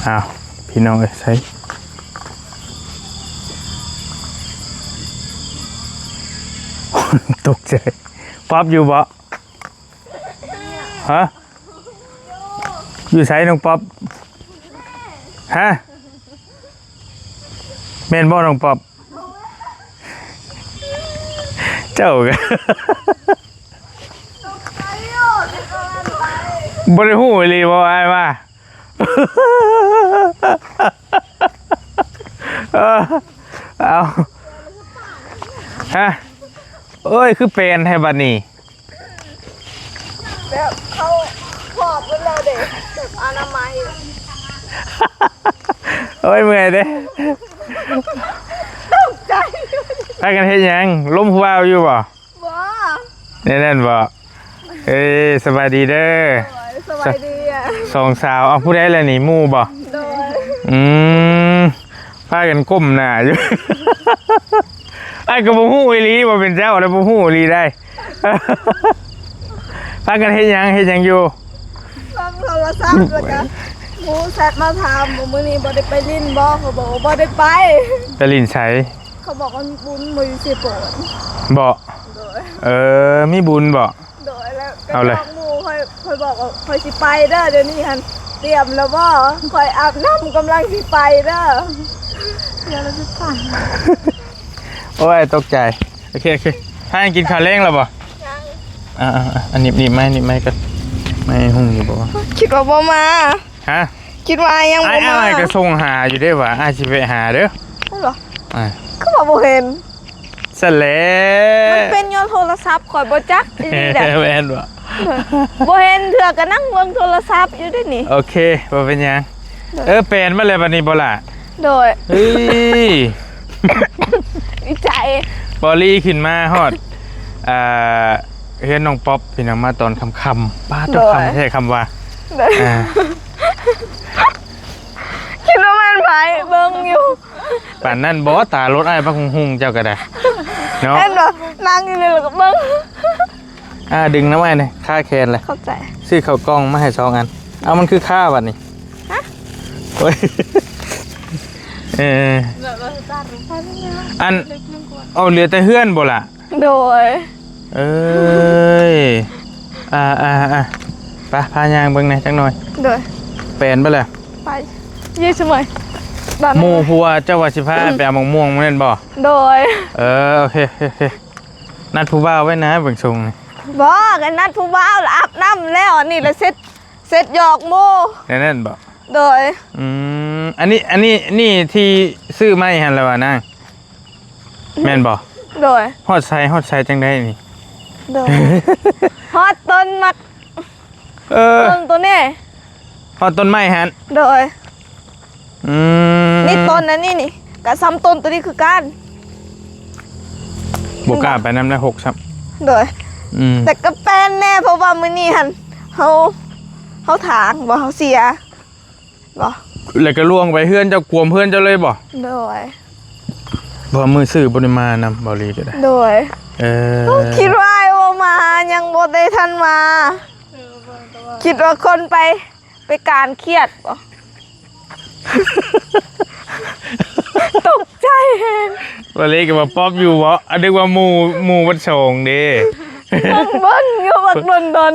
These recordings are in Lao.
ອ້າວ ພີ່ນ້ອງເອີຍ ໃສ ຕົກໃຈ ປັອບຢູ່ບໍ່? ຮະ? ຢູ່ໃສນ້ອງປັອບ? ຮະ? ແມ່ນບໍ່ນ້ອງປັອບ? ເຈົ້າກະ ບໍ່ໄດ້ຮູ້ອີ່ຫຼີບໍ່ອ້າຍວ່າ? ເອີ ເອົາ ຮະ ໂອ້ຍ ຄືແປນແທ້ບັດນີ້. ແບບເຂົາຂອບເບິດແລ້ວເດ້ ແບບອະນາໄມ. ໂອ້ຍ ເມື່ອຍເດ້. ຕົກໃຈ. ພາກັນເຮັດຫຍັງ? ລົມຜູ້ບ່າວຢູ່ບໍ່? ບໍ່. ແນວນັ້ນບໍ່? ເອີ ສະບາຍດີເດີ. ໂດຍ ສະບາຍດີ. ສອງສາວ ເອົາ ຜູ້ໃດລະນີ້? ໝູ່ບໍ່? ໂດຍ. ອືມ ພາກັນກົ້ມໜ້າຢູ່. ອ້າຍກໍບໍ່ຮູ້ອີ່ຫຼີວ່າເປັນເຈົ້າ ແລ້ວບໍ່ຮູ້ອີ່ຫຼີໄດ໋. ພາກັນເຮັດຫຍັງ? ເຮັດຫຍັງຢູ່? ເບິ່ງໂທລະສັບ ແລ້ວກະໝູ່ແຊັດມາຖາມວ່າ ມື້ນີ້ບໍ່ໄດ້ໄປຫຼິ້ນບໍ່? ເຂົາບອກວ່າບໍ່ໄດ້ໄປ. ໄປຫຼິ້ນໃສ? ເຂົາບອກວ່າມີບຸນ ບໍ່ຢູ່ເຊໂປນ. ບໍ່? ໂດຍ. ເອີ ມີບຸນບໍ່? ໂດຍ ແລ້ວກໍບອກໝູ່ຂ້ອຍ ຂ້ອຍບອກວ່າຂ້ອຍຊິໄປເດີ ດຽວນີ້ຫັ້ນຕຽມແລ້ວບໍ່? ຂ້ອຍອາບນ້ຳກຳລັງຊິໄປເດີ. ດຽວລະຊິໄປ. ໂອ້ຍ ຕົກໃຈ. ໂອເຄ ໂອເຄ ພາກັນກິນຂ້າວແລງແລ້ວບໍ່? ຍັງ. ອ່າໆໆ ໜີບ ໜີບໄມ້ ໜີບໄມ້ກ່ອນ. ໄມ້ຫຸ້ງຢູ່ບໍ່? ຄິດວ່າບໍ່ມາ. ຮະ? ຄິດວ່າອ້າຍຍັງບໍ່ມາ. ອ້າຍ ອ້າຍກໍສົ່ງຫາຢູ່ເດ້ວ່າ ອ້າຍຊິໄປຫາເດີ. ເຫັນບໍ່? ອ່າ ຄືວ່າບໍ່ເຫັນ. ຊັ້ນແຫຼະ ມັນເປັນຍ້ອນໂທລະສັບ ຂ້ອຍບໍ່ຈັກອີ່ຫຼີແຫຼະ. ແມ່ນບໍ່? ໂດຍ. ບໍ່ເຫັນເທື່ອກໍນັ່ງເບິ່ງໂທລະສັບຢູ່ເດ້ນີ້. ໂອເຄ ບໍ່ເປັນຫຍັງ. ໂດຍ. ເອີ ແປນມາແລ້ວບັດນີ້ບໍ່ລະ? ໂດຍ. ເອີຍ ດີໃຈ. ບໍລີຂຶ້ນມາຮອດ ອ່າ ເຮືອນນ້ອງປັອບ ພີ່ນ້ອງ ມາຕອນຄ່ຳໆ. ປ້າດ ໂດຍ ຄ່ຳແທ້ຄ່ຳວ່າ. ໂດຍ. ອ່າ ຄິດວ່າແມ່ນໃຜ ເບິ່ງຢູ່. ປານນັ້ນບໍ່? ຕາລົດອ້າຍບັກຮຸ່ງໆ ເຈົ້າກໍໄດ້ເນາະ. ເຫັນບໍ່? ນັ່ງຢູ່ນີ້ແລ້ວກໍເບິ່ງ. ອ່າ ດຶງນຳອ້າຍແດ່ ຄາແຂນແຫຼະ. ຂອບໃຈ. ຊື້ເຂົ້າກ່ອງມາໃຫ້ສອງອັນ. ເອົາ ມັນຄືຄາບັດນີ້. ຮະ? ໂອ້ຍ ເອີ ອັນ ເອົາ ເຫຼືອແຕ່ເຮືອນບໍ່ລະ? ໂດຍ. ເອີຍ ອ່າໆໆ ໄປ ພາຍ່າງເບິ່ງແດ່ຈັກໜ່ອຍ. ໂດຍ. ແປນໄປແລ້ວ. ໄປ ຢູ່ສະເໝີ ໝູ່ຜູ້ວ່າເຈົ້າວ່າຊິພາໄປເອົາໝາກມ່ວງນັ້ນບໍ່? ໂດຍ. ເອີ ໂອເຄ ໂອເຄ ໂອເຄ ນັດຜູ້ບ່າວໄວ້ນະ ເບິ່ງຊົງນີ້. ບໍ່ ກໍນັດຜູ້ບ່າວລະ ອາບນ້ຳແລ້ວ ອັນນີ້ລະເຊັດ ເຊັດຫຍອກໝູ່ ແນວນັ້ນບໍ່? ໂດຍ. ອືມ ອັນນີ້ ອັນນີ້ ນີ້ທີ່ຊື້ໃໝ່ຫັ້ນລະວ່ານາງ ແມ່ນບໍ່? ໂດຍ. ຮອດໃສ ຮອດໃສຈັ່ງໃດນີ້? ໂດຍ. ຮອດຕົ້ນໝາກ ເອີ ຕົ້ນໂຕນີ້ ຮອດຕົ້ນໄມ້ຫັ້ນ. ໂດຍ. ອືມ ນີ້ຕົ້ນອັນນີ້ນີ້ ກະສ່ຳຕົ້ນໂຕນີ້ຄືກັນ. ບໍ່ກ້າໄປນຳແລ້ວ ຫົກຊ້ຳ. ໂດຍ. ອືມ ແຕ່ກໍແປນແດ່ ເພາະວ່າມື້ນີ້ຫັ້ນ ເຮົາ ເຮົາຖາງບໍ່ ເຮົາເສຍ ບໍ່ ແລ້ວກໍລ່ວງໄປເຮືອນເຈົ້າ ກວມເຮືອນເຈົ້າເລີຍບໍ່? ໂດຍ. ເພາະວ່າມື້ຊື້ບໍ່ໄດ້ມານຳ ເບົາຫຼີກໍໄດ້. ໂດຍ. ເອີ ຄິດວ່າອ້າຍບໍ່ມາ ຍັງບໍ່ໄດ້ທັນມາ ເອີ ຄິດວ່າຄົນໄປ ໄປການຄຽດບໍ່? ຕົກໃຈແຮງ. ເບົາຫຼີກໍວ່າປັອບຢູ່ບໍ່? ອາ ນຶກວ່າໝູ່ ໝູ່ວັດສອງເດ້. ເບິ່ງ ເບິ່ງຢູ່ບັກດົນໆ ຈົນ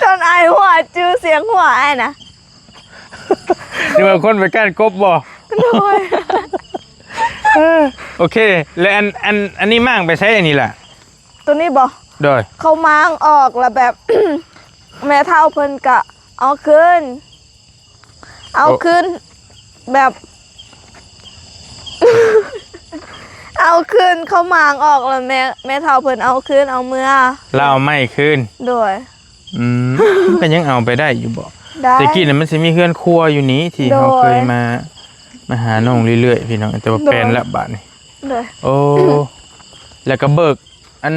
ຈົນອ້າຍຫົວ ຈື່ສຽງຫົວອ້າຍນະ. ນີ້ວ່າຄົນໄປກ້ານກົບບໍ່? ໂດຍ. ເອີ ໂອເຄ ແລະ ອັນ ອັນ ອັນນີ້ມ້າງໄປໃສອັນນີ້ລະ? ໂຕນີ້ບໍ່? ໂດຍ. ເຂົາມ້າງອອກລະແບບ ແມ່ເຖົ້າເພິ່ນກະເອົາຄືນ ເອົາຄືນ ແບບ ເອົາຄືນ ເຂົາມ້າງອອກລະແມ່ ແມ່ເຖົ້າເພິ່ນເອົາຄືນ ເອົາເມືອ ລາວເອົາໄມ້ຄືນ. ໂດຍ. ອືມ ມັນກໍຍັງເອົາໄປໄດ້ຢູ່ບໍ່? ໄດ້. ແຕ່ກີ້ນະມັນຊິມີເຮືອນຄົວຢູ່ນີ້ ທີ່ເຮົາເຄີຍມາ ມາຫານ້ອງເລື້ອຍໆ ພີ່ນ້ອງ ແຕ່ວ່າແປນລະບາດນີ້. ໂດຍ. ໂອ້ ແລ້ວກໍເບີກ ອັນ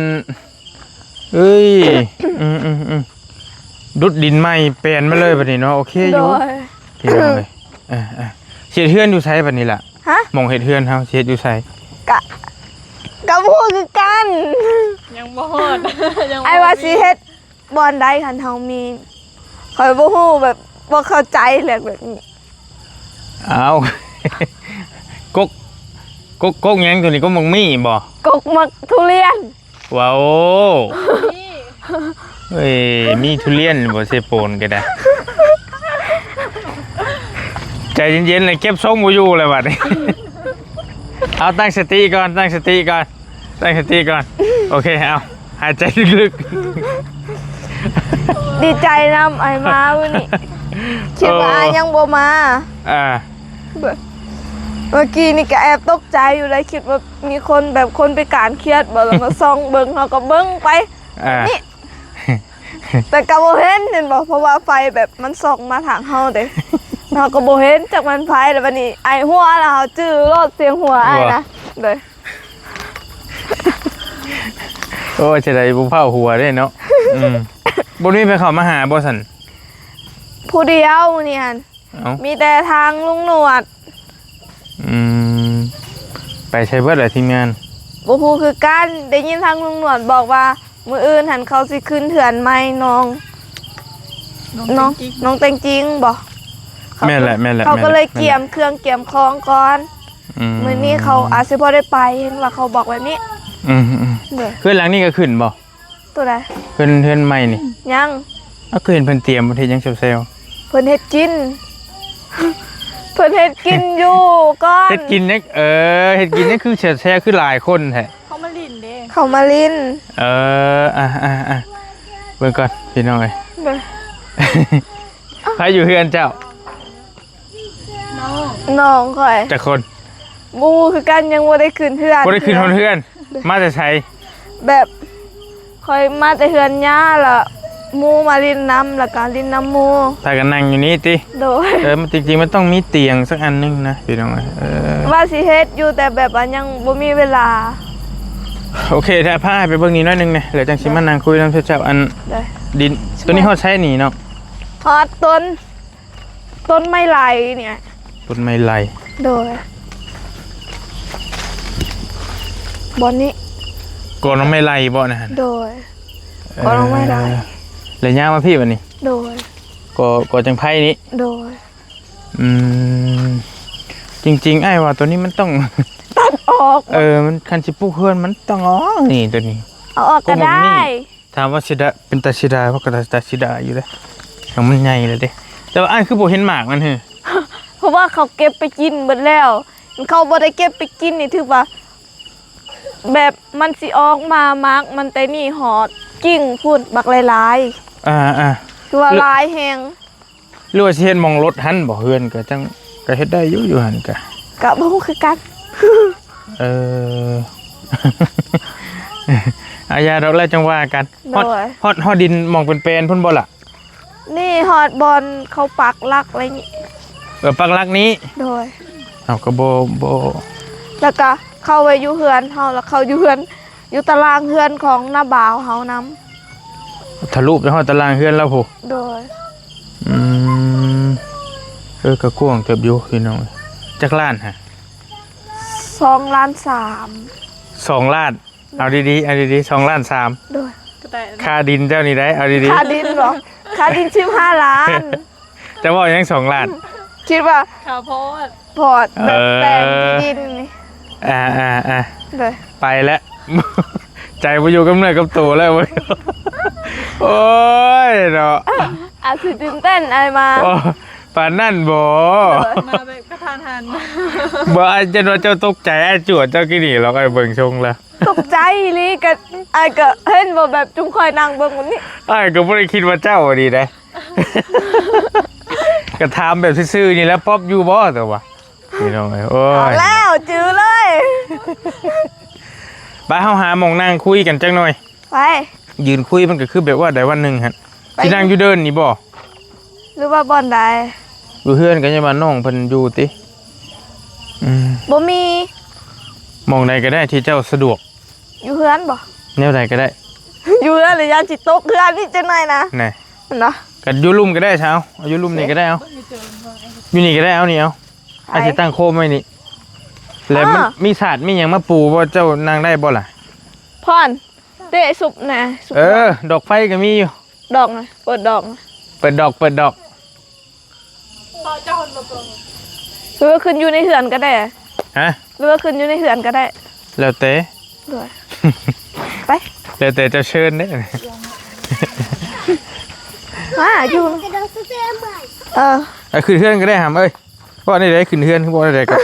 ເອີຍ ອືມໆໆ ດຸດດິນໃໝ່ແປນມາເລີຍບັດນີ້ເນາະ. ໂອເຄຢູ່ ໂດຍ ພີ່ນ້ອງເອີຍ. ເອີໆ ຊິເຮັດເຮືອນຢູ່ໃສບັດນີ້ລະ? ຮະ? ໝ່ອງເຮັດເຮືອນເຮົາຊິເຮັດຢູ່ໃສ? ກະ ກະບໍ່ຮູ້ຄືກັນ ຍັງບໍ່ຮອດ ຍັງບໍ່ມີ ອ້າຍວ່າຊິເຮັດ ບ່ອນໃດຄັນເຮົາມີ ຂ້ອຍບໍ່ຮູ້ ແບບບໍ່ເຂົ້າໃຈແຫຼະແບບນີ້. ອ້າວ ກົກ ກົກ ກົກຫຍັງໂຕນີ້? ກົກໝາກມີ້ບໍ່? ກົກໝາກທຸລຽນ. ວ້າວ ເອີຍ ມີທຸລຽນບໍ່? ເຊໂປນກໍໄດ້ ໃຈເຢັນໆ ແລ້ວເກັບຊົງບໍ່ຢູ່ແລ້ວບັດນີ້. ເອົາ ຕັ້ງສະຕິກ່ອນ ຕັ້ງສະຕິກ່ອນ ຕັ້ງສະຕິກ່ອນ. ໂອເຄ ເອົາ ຫາຍໃຈເລິກໆ. ດີໃຈນຳອ້າຍມາມື້ນີ້ ຄິດວ່າ ເອີ ອ້າຍຍັງບໍ່ມາ. ອ່າ ເມື່ອກີ້ນີ້ກໍແອບຕົກໃຈຢູ່ເລີຍ ຄິດວ່າມີຄົນແບບຄົນພິການຄຽດບໍ່ ແລ້ວມາສ່ອງເບິ່ງ ເຮົາກໍເບິ່ງໄປ ອ່າ ນີ້ ແຕ່ກໍບໍ່ເຫັນ ເຫັນບໍ່ ເພາະວ່າໄຟແບບມັນສ່ອງມາທາງເຮົາເດ້ ເຮົາກໍບໍ່ເຫັນຈັກແມ່ນໃຜ. ແລ້ວບັດນີ້ອ້າຍຫົວ ແລ້ວເຮົາຈື່ໂລດສຽງຫົວອ້າຍນະ ໂດຍ. ໂອ້ ຈະໄດ້ບໍ່ເຜົາຫົວເດ້ເນາະ. ອືມ ບໍ່ມີໃຜເຂົ້າມາຫາບໍ່ຊັ້ນ? ຜູ້ດຽວມື້ນີ້ຫັ້ນ ເອົ້າ ມີແຕ່ທາງລຸງໜວດ. ອືມ ໄປໃສເບິດລະທີມງານ? ບໍ່ຮູ້ຄືກັນ ໄດ້ຍິນທາງລຸງໜວດບອກວ່າ ມື້ອື່ນຫັ້ນເຂົາຊິຂຶ້ນເຮືອນໃໝ່ນ້ອງ ນ້ອງ ນ້ອງແຕງຈິງ ນ້ອງແຕງຈິງບໍ່? ເຂົາ ແມ່ນແຫຼະ ແມ່ນແຫຼະ ເຂົາກໍເລີຍ ແມ່ນແຫຼະ ກຽມເຄື່ອງກຽມຂອງກ່ອນ. ອືມ ມື້ນີ້ເຂົາອາດຊິບໍ່ໄດ້ໄປ ເຫັນວ່າເຂົາບອກແບບນີ້. ອືມໆ ໂດຍ. ເຮືອນຫຼັງນີ້ກໍຂຶ້ນບໍ່? ໂຕໃດ? ເຮືອນ ເຮືອນໃໝ່ນີ້ ຍັງ. ເອົ້າ ຄືເຫັນເພິ່ນຕຽມ ເພິ່ນເຮັດຫຍັງແຊວໆ? ເພິ່ນເຮັດກິນ ເພິ່ນເຮັດກິນຢູ່ກ່ອນ. ເຮັດກິນຫຍັງ? ເອີ ເຮັດກິນຫຍັງຄືແຊວໆ ຄືຫຼາຍຄົນແທ້? ເຂົາມາຫຼິ້ນເດ້ ເຂົາມາຫຼິ້ນ. ເອີ ອ່ະໆໆ ເບິ່ງກ່ອນພີ່ນ້ອງເອີຍ. ໂດຍ. ໃຜຢູ່ເຮືອນເຈົ້າ? ນ້ອງ ນ້ອງຂ້ອຍ. ຈັກຄົນ? ບໍ່ຮູ້ຄືກັນ ຍັງບໍ່ໄດ້ຂຶ້ນເຮືອນ ບໍ່ໄດ້ຂຶ້ນຮອດເຮືອນ. ໂດຍ. ມາແຕ່ໃສ? ແບບຂ້ອຍມາແຕ່ເຮືອນຍ່າ ລະໝູ່ມາຫຼິ້ນນຳ ລະກະຫຼິ້ນນຳໝູ່. ພາກັນນັ່ງຢູ່ນີ້ຕິ? ໂດຍ. ເອີ ມັນ ຈິງໆ ມັນຕ້ອງມີຕຽງສັກອັນໜຶ່ງນະພີ່ນ້ອງເອີຍ. ເອີ ວ່າຊິເຮັດຢູ່ ແຕ່ແບບວ່າຍັງບໍ່ມີເວລາ. ໂອເຄ ຖ້າພາໄປເບິ່ງນີ້ໜ້ອຍໜຶ່ງແດ່ ແລ້ວຈັ່ງຊິມານັ່ງຄຸຍນຳເຈົ້າ. ອັນ ໂດຍ ດິນ ໂຕນີ້ຮອດໃສນີ້ເນາະ? ຮອດຕົ້ນ ຕົ້ນໄມ້ໄລ່ນີ້. ຕົ້ນໄມ້ໄລ່. ໂດຍ. ບ່ອນນີ້ ກໍໜໍ່ໄມ້ໄລ່ບໍ່ນະ? ໂດຍ. ເອີ ກໍໜໍ່ໄມ້ໄລ່ ແລ້ວຍ່າງມາພີ້ບັດນີ້. ໂດຍ. ກໍ ກໍຈັ່ງໄຜ່ນີ້. ໂດຍ. ອືມ ຈິງໆ ອ້າຍວ່າໂຕນີ້ມັນຕ້ອງຕັດອອກ. ເອີ ມັນ ຄັນຊິປຸກເຮືອນມັນຕ້ອງເອົາອອກນີ້ ໂຕນີ້ ເອົາອອກກໍໄດ້. ຖາມວ່າເສຍດາຍ ເປັນຕາເສຍດາຍບໍ່? ກໍຕາ ຕາເສຍດາຍຢູ່ເດ້ ຫາງມັນໃຫຍ່ແລ້ວເດ້. ແຕ່ວ່າອ້າຍຄືບໍ່ເຫັນໝາກມັນເຮີ? ເພາະວ່າເຂົາເກັບໄປກິນເບິດແລ້ວ. ຄັນເຂົາບໍ່ໄດ້ເກັບໄປກິນນີ້ ຖືວ່າແບບມັນຊິອອກມາ ໝາກມັນແຕ່ນີ້ຮອດກິ່ງພຸ້ນ ບັກຫຼາຍໆ. ອ່າໆ ຄືວ່າຫຼາຍແຮງ. ຫຼືວ່າຊິເຮັດໝ່ອງລົດຫັ້ນບໍ່? ເຮືອນກໍຈັ່ງ ກໍເຮັດໄດ້ຢູ່ ຢູ່ຫັ້ນກະ ກະບໍ່ຮູ້ຄືກັນ. ເອີ ອາ ຢ່າດອກ ແລ້ວຈັ່ງວ່າກັນ. ໂດຍ. ຮອດ ຮອດ ຮອດດິນໝ່ອງເປັນແປນພຸ້ນບໍ່ລະ? ນີ້ຮອດບ່ອນເຂົາປັກຫຼັກໄວ້ນີ້. ເອີ ປັກຫຼັກນີ້. ໂດຍ. ເຮົາກໍບໍ່ ບໍ່ ແລ້ວກະເຂົາໄວ້ຢູ່ເຮືອນເຮົາ ແລ້ວເຂົາຢູ່ເຮືອນ ຢູ່ຕາລາງເຮືອນຂອງນ້າບ່າວເຮົານຳ. ທະລຸໄປຮອດຕາລາງເຮືອນລາວພຸ້ນ. ໂດຍ. ອືມ ເອີ ກໍກວ້າງເຕີບຢູ່ພີ່ນ້ອງ. ຈັກລ້ານຫະ? ສອງລ້ານສາມ. ສອງລ້ານ? ເອົາດີໆ ເອົາດີໆ ສອງລ້ານສາມ. ໂດຍ. ຄ່າດິນເຈົ້ານີ້ໄດ໋ ເອົາດີໆ. ຄ່າດິນບໍ່? ຄ່າດິນສິບຫ້າລ້ານ. ຈະເວົ້າຫຍັງສອງລ້ານ? ຄິດວ່າຂ້າວໂພດ ໂພດ ແບບແປງທີ່ດິນນີ້. ອ່າໆໆ ໂດຍ. ໄປແລ້ວ ໃຈບໍ່ຢູ່ກັບເນື້ອກັບໂຕແລ້ວ. ໂອ້ຍເນາະ ອາດຊິຕື່ນເຕັ້ນອ້າຍມາ. ໂອ້ ປານນັ້ນບໍ? ໂດຍ. ມາແບບກະທັນຫັນ. ບໍ່ ອ້າຍ ຢ້ານວ່າເຈົ້າຕົກໃຈ ອ້າຍຈວດເຈົ້າກີ້ນີ້ລອກ ອ້າຍເບິ່ງຊົງແລ້ວ. ຕົກໃຈອີ່ຫຼີ ກະ ອ້າຍກະເຫັນບໍ່ ແບບຈຸມຂ້ອຍນັ່ງເບິ່ງແບບນີ້ ອ້າຍກະບໍ່ໄດ້ຄິດວ່າເຈົ້ານີ້ໄດ໋. ກະຖາມແບບຊື່ໆນີ້ແຫຼະ ປ໊ອບຢູ່ບໍ່ ແຕ່ວ່າ ພີ່ນ້ອງເອີຍ. ໂອ້ຍ ເອົາແລ້ວ ຈື່ເລີຍ. ໄປ ເຮົາຫາໝ່ອງນັ່ງຄຸຍກັນຈັກໜ່ອຍ. ໄປ ຢືນຄຸຍ ມັນກະຄືແບບວ່າໃດວັນໜຶ່ງຫັ້ນ. ໄປ ຊິນັ່ງຢູ່ເດີ່ນນີ້ບໍ່ ຫຼືວ່າບ່ອນໃດ? ຢູ່ເຮືອນກະຍັງວ່ານ້ອງເພິ່ນຢູ່ຕິ. ອືມ ບໍ່ມີ ໝ່ອງໃດກະໄດ້ທີ່ເຈົ້າສະດວກ. ຢູ່ເຮືອນບໍ່? ແນວໃດກະໄດ້. ຢູ່ເຮືອນລະຢ້ານຊິຕົກເຮືອນນີ້ຈັກໜ້ອຍນະ. ແນ່ ເນາະ ກະຢູ່ລຸ່ມກະໄດ້ຊະ. ເອົາ ຢູ່ລຸ່ມນີ້ກະໄດ້. ເອົາ ຢູ່ນີ້ກະໄດ້. ເອົານີ້ ເອົາ ອາດຊິຕັ້ງໂຄມໄວ້ນີ້ ແລ້ວມັນມີສາດມີຫຍັງມາປູບໍ່? ເຈົ້ານັ່ງໄດ້ບໍ່ລະ? ພອນ ເຕະຊຸບນະ ຊຸບ. ເອີ ດອກໄຟກໍມີຢູ່ ດອກນະ ເປີດດອກນະ ເປີດດອກ ເປີດດອກ. ພໍ່ເຈົ້າບໍ່ເປີດ. ຫຼືວ່າຂຶ້ນຢູ່ໃນເຮືອນກໍໄດ້? ຮະ? ຫຼືວ່າຂຶ້ນຢູ່ໃນເຮືອນກໍໄດ້? ແລ້ວແຕ່. ໂດຍ. ໄປ. ແລ້ວແຕ່ເຈົ້າເຊີນເດ້. ມາຢູ່. ເອີ. ໄປຂຶ້ນເຮືອນກໍໄດ້ຫຳເອີຍ. ເວົ້າແນວໃດຂຶ້ນເຮືອນ ຄືເວົ້າແນວໃດກໍ.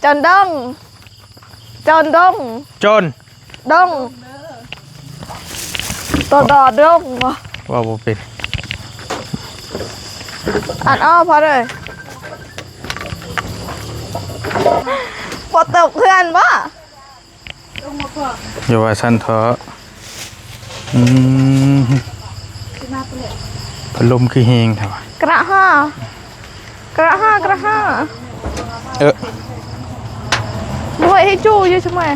ຈອນດົງ. ຈອນດົງ. ຈອນ. ດົງ. ໂຕດໍດົງບໍ່? ເວົ້າບໍ່ເປັນ. ອ່ານອອກພໍເດີ. ບໍ່ຕົກເຮືອນບໍ່? ຢ່າວ່າຊັ້ນເຖາະ. ອືມ ພັດລົມຄືແຮງແທ້ວະ. ກະຫາ ກະຫາ ກະຫາ. ເອີ ບໍ່ໃຫ້ຈູຢູ່ຊະມາ.